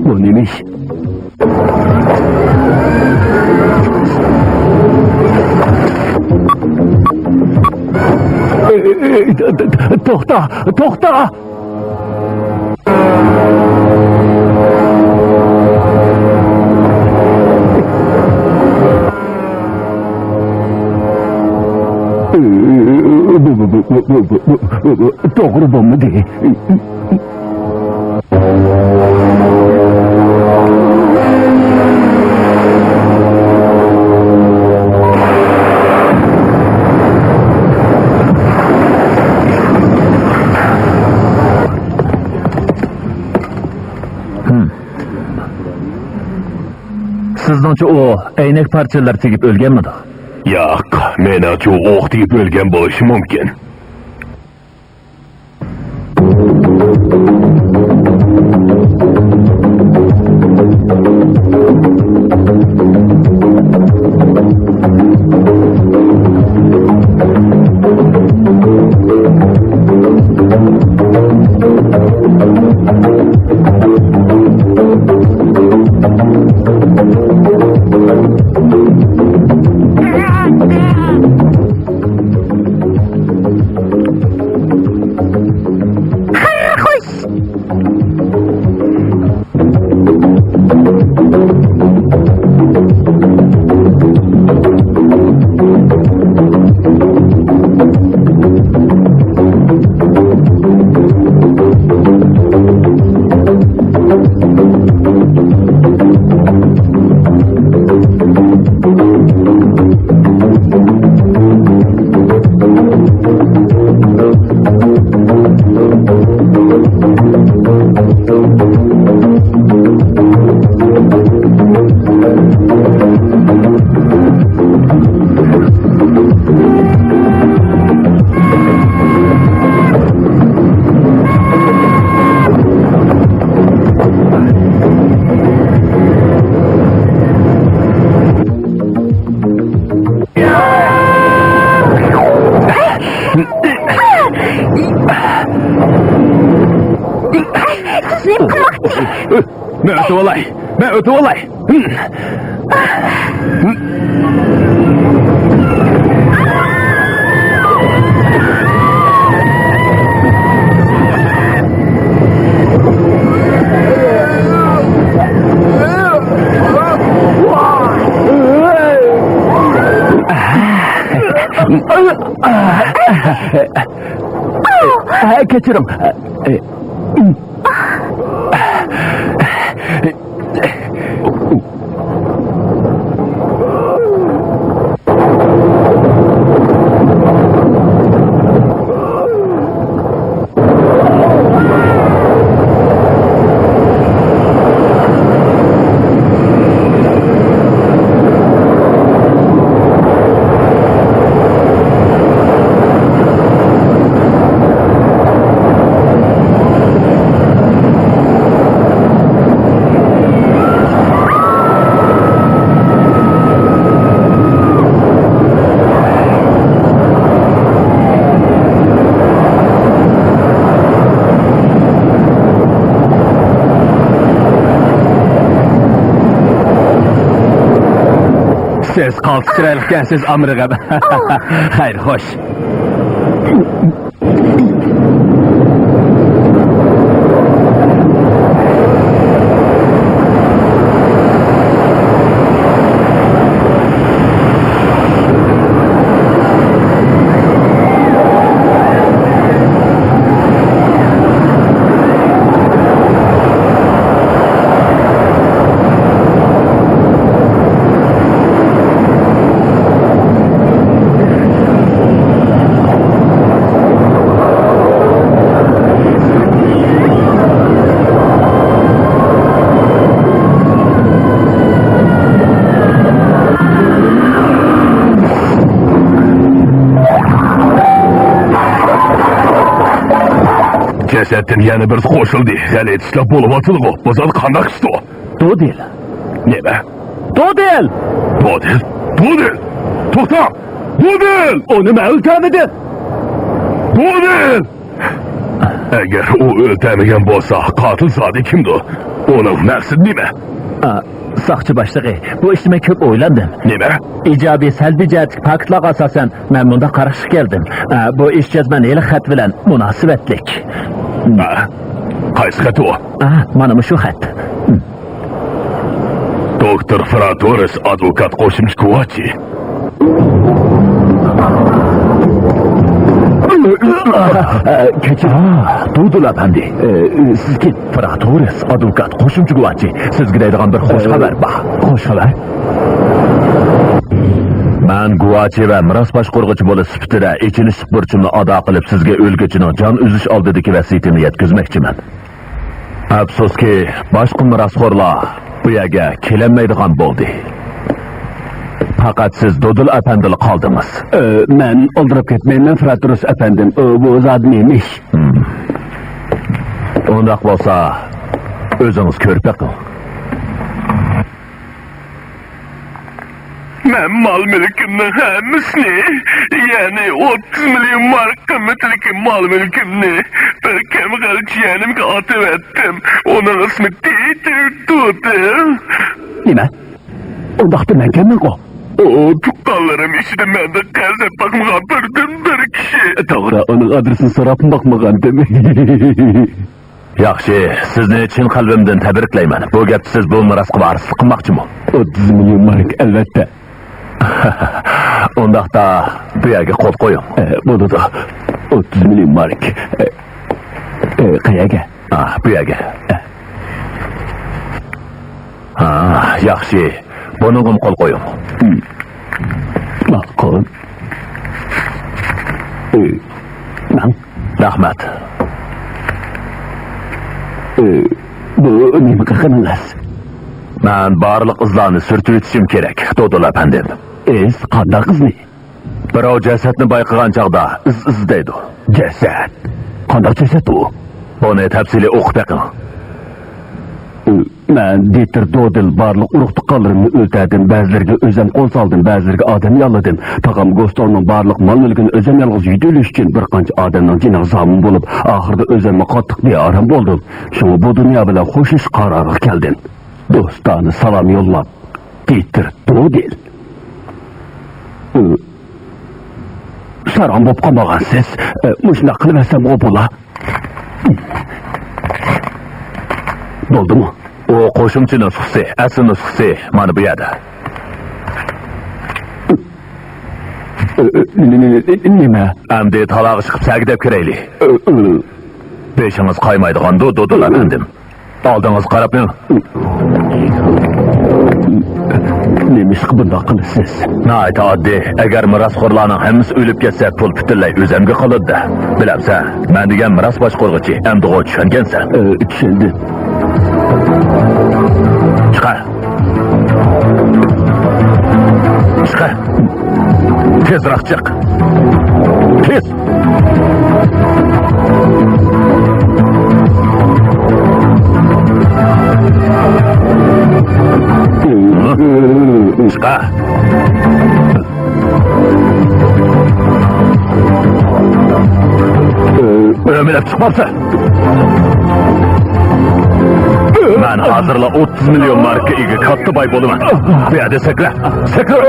بۇ نېمە ئىش؟ توختا، توختا! بۇ، بۇ، بۇ، توغرا بولمىدى. سىزنىڭچە ئۇ ئەينەك پارچىلىرى تېگىپ ئۆلگەنمىدۇ؟ ياق، مېنىڭچە ئۇ ئوق تېگىپ ئۆلگەن بولۇشى مۇمكىن. سىز نېمە قىلماقچى؟ مەن ئۆتۈۋالاي! مەن ئۆتۈۋالاي! كەچۈرۈڭ. سىز قالتىس چىرايلىقكەنسىز، ئامرىغىم. خەير، خوش. جەسەتتىن يەنە بىرسى قوشۇلدى. غەلىتە ئىشلار بولۇۋاتىدىغۇ. بۇ زادى قانداق ئىشتۇ؟ دودىل. نېمە؟ دودىل! دودىل! دودىل! توختا! دودىل! ئۇنى مەن ئۆلتۈرمىدىم! دودىل! ئەگەر ئۇ ئۆلتۈرمىگەن بولسا، قاتىل زادى كىمدۇ؟ ئۇنىڭ مەقسىتى نېمە؟ ئا، ساقچى باشلىقى، بۇ ئىشنى مەن كۆپ ئويلاندىم. نېمە؟ ئىجابىي، سەلبىي جەھەتتىكى پاكىتلارغا ئاساسەن، مەن مۇنداق قاراشقا كەلدىم. ئا، بۇ ئىش جەزمەن ھېلىقى خەت بىلەن مۇناسىۋەتلىك. ھە؟ قايسى خەت ئۇ؟ ئا، مانا مۇشۇ خەت. دوكتور فراتورېس، ئادۋوكات، قوشۇمچە گۇۋاچى. كەچۈرۈڭ، دودىل ئەپەندى. ئە، سىز كىم؟ فراتورېس، ئادۋوكات، قوشۇمچە گۇۋاچى. سىزگە دەيدىغان بىر خوش خەۋەر بار. خوش خەۋەر؟ مەن گۇۋاچى ۋە مىراس باشقۇرغۇچى بولۇش سۈپىتىدە ئېچىنىشلىق بۇرچۇمنى ئادا قىلىپ، سىزگە ئۆلگۈچىنىڭ جان ئۈزۈش ئالدىدىكى ۋەسىيىتىنى يەتكۈزمەكچىمەن. ئەپسۇسكى، باشقا مىراسخورلار بۇ يەرگە كېلەلمەيدىغان بولدى. پەقەت سىز دودىل ئەپەندىلا قالدىڭىز. ئە، مەن ئالدىراپ كەتمەيمەن، فراتورېس ئەپەندىم. ئۇ، بۇ زادى نېمە ئىش؟ ھىم. ئۇنداق بولسا، ئۆزىڭىز كۆرۈپ بېقىڭ. مەن مال-مۈلكۈمنىڭ ھەممىسىنى، يەنى ئوتتۇز مىليون مارك قىممىتىدىكى مال-مۈلكۈمنى بىر كەمبەغەل جىيەنىمگە ئاتىۋەتتىم. ئۇنىڭ ئىسمى دىتېر دودېل. نېمە؟ ئۇنداقتا مەن كەلمەنغۇ؟ ئۇ تۇغقانلىرىم ئىچىدە مەندىن قەرز ئېلىپ باقمىغان بىردىنبىر كىشى. توغرا، ئۇنىڭ ئادرېسىنى سوراپمۇ باقمىغانىدىم. ياخشى، سىزنى چىن قەلبىمدىن تەبرىكلەيمەن. بۇ گەپتە سىز بۇ مىراسقا ۋارىسلىق قىلماقچىمۇ؟ ئوتتۇز مىليون مارك، ئەلۋەتتە. ئۇنداقتا بۇ يەرگە قول قويۇڭ. ئە، بولىدۇ. ئوتتۇز مىليون مارك. ئە، ئە، قەيەرگە؟ ئا، بۇ يەرگە. ئە. ھا، ياخشى. بۇنىڭغىمۇ قول قويۇڭ. ھىم. ماقۇل. ئۆي. ماڭ. رەھمەت. ئۆي. بۇ نېمە قىلغىنىڭىز؟ مەن بارلىق ئىزلارنى سۈرتۈۋېتىشىم كېرەك، دودىل ئەپەندىم. ئىز؟ قانداق ئىزنى؟ بىراۋ جەسەتنى بايقىغان چاغدا ئىز ئىزدەيدۇ. جەسەت؟ قانداق جەسەت ئۇ؟ بۇنى تەپسىلىي ئوقۇپ بېقىڭ. مەن دىتېر دودېل بارلىق ئۇرۇق-تۇغقانلىرىمنى ئۆلتۈردۈم، بەزىلىرىگە ئۆزۈم قول سالدىم، بەزىلىرىگە ئادەم ياللىدىم. تاغام گوستورنىڭ بارلىق مال-مۈلكىنى ئۆزۈم يالغۇز يۇتۇۋېلىش ئۈچۈن بىر قانچە ئادەمنىڭ جېنىغا زامىن بولۇپ، ئاخىرىدا ئۆزۈممۇ قاتتىق بىئارام بولدۇم. شۇڭا بۇ دۇنيا بىلەن خوشلىشىش قارارىغا كەلدىم. دوستانە سالام يوللاپ، دىتېر دودېل. ساراڭ بولۇپ قالمىغانسىز. ئە، مۇشۇنداق قىلىۋەرسەمغۇ بولا. بولدىمۇ؟ ئۇ قوشۇمچە نۇسخىسى، ئەسلى نۇسخىسى مانا بۇ يەردە. ئە، ئە، نېمە؟ ئەمدى تالاغا چىقىپ سەگىدەپ كىرەيلى. ئە، ئە. بېشىڭىز قايمايدىغاندۇ، دودىل ئەپەندىم؟ ئالدىڭىزغا قاراپ مېڭىڭ. نېمىشقا بۇنداق قىلىسىز؟ ناھايىتى ئاددىي. ئەگەر مىراسخورلارنىڭ ھەممىسى ئۆلۈپ كەتسە، پۇل پۈتۈنلەي ئۆزۈمگە قالىدۇ. بىلەمسەن، مەن دېگەن مىراس باشقۇرغۇچى ئەمدىغۇ چۈشەنگەنسەن. ئە، چۈشەندىم. چىقار. چىقار. تېزراق چىق. تېز. چىقار. ئۆمىلەپ چىقماپسەن. مەن ھازىرلا ئوتتۇز مىليون ماركا ئىگە كاتتا باي بولىمەن. بۇ يەردە سەكرە. سەكرە.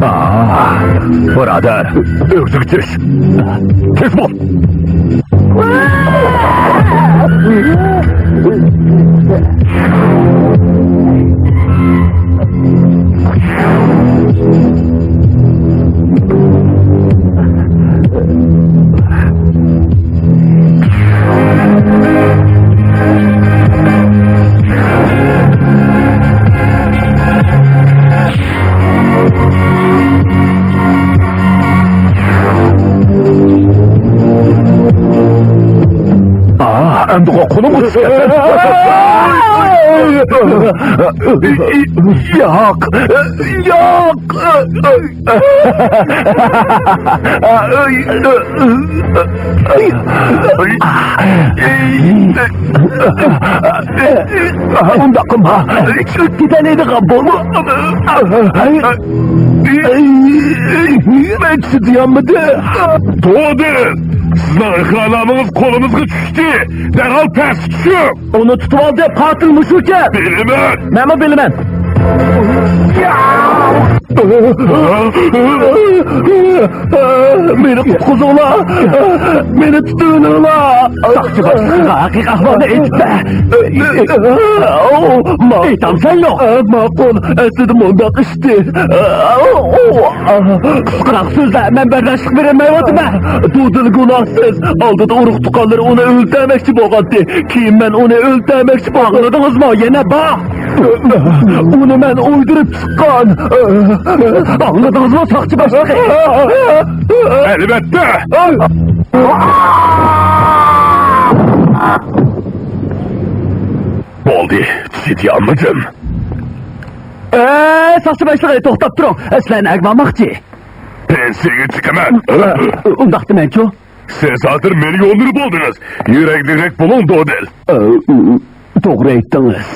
ئاھ، بۇرادەر، ئۆگزۈگە چۈش. تېز بول. ئاھ، ئەمدىغۇ قولۇمغا چۈشكەن. ياق، ياق. ئۇنداق قىلما. كېتەلەيدىغان بولما. مەن چىدىيالمىدىم. تودېل! سىزنىڭ ئىقرارنامىڭىز قولىمىزغا چۈشتى. دەرھال پەسكە چۈشۈڭ! ئۇنى تۇتۇۋالدى، قاتىل مۇشۇكەن! بىلىمەن! مەنمۇ بىلىمەن! مېنى قۇتقۇزۇڭلار! مېنى تۇتۇۋېلىڭلار! ساقچى باشلىقىغا ھەقىقىي ئەھۋالنى ئېيتىپ بەر! ئېيتامسەن يوق؟ ماقۇل، ئەسلىدە مۇنداق ئىشتى. قىسقىراق سۆزلە، مەن بەرداشلىق بېرەلمەيۋاتىمەن. دۇدۇل گۇناھسىز. ئالدىدا ئۇرۇق-تۇغقانلىرى ئۇنى ئۆلتۈرمەكچى بولغانتى. كېيىن مەن ئۇنى ئۆلتۈرمەكچى بولغان. ئاڭلىدىڭىزمۇ؟ يەنە بار. ئۇنى مەن ئويدۇرۇپ چىققان. ئاڭلىدىڭىزمۇ، ساقچى باشلىقى؟ ئەلۋەتتە. بولدى، چىدىيالمىدىم. ئەي، ساقچى باشلىقى، توختاپ تۇرۇڭ. سىلەرنى ئەگمە ئالماقچى. پېنسىيەگە چىقىمەن. ئۇنداقتا مەنچۇ؟ سىز ھازىر مىليونېر بولدىڭىز. يۈرەكلىرەك بولۇڭ، دودېل. توغرا ئېيتتىڭىز.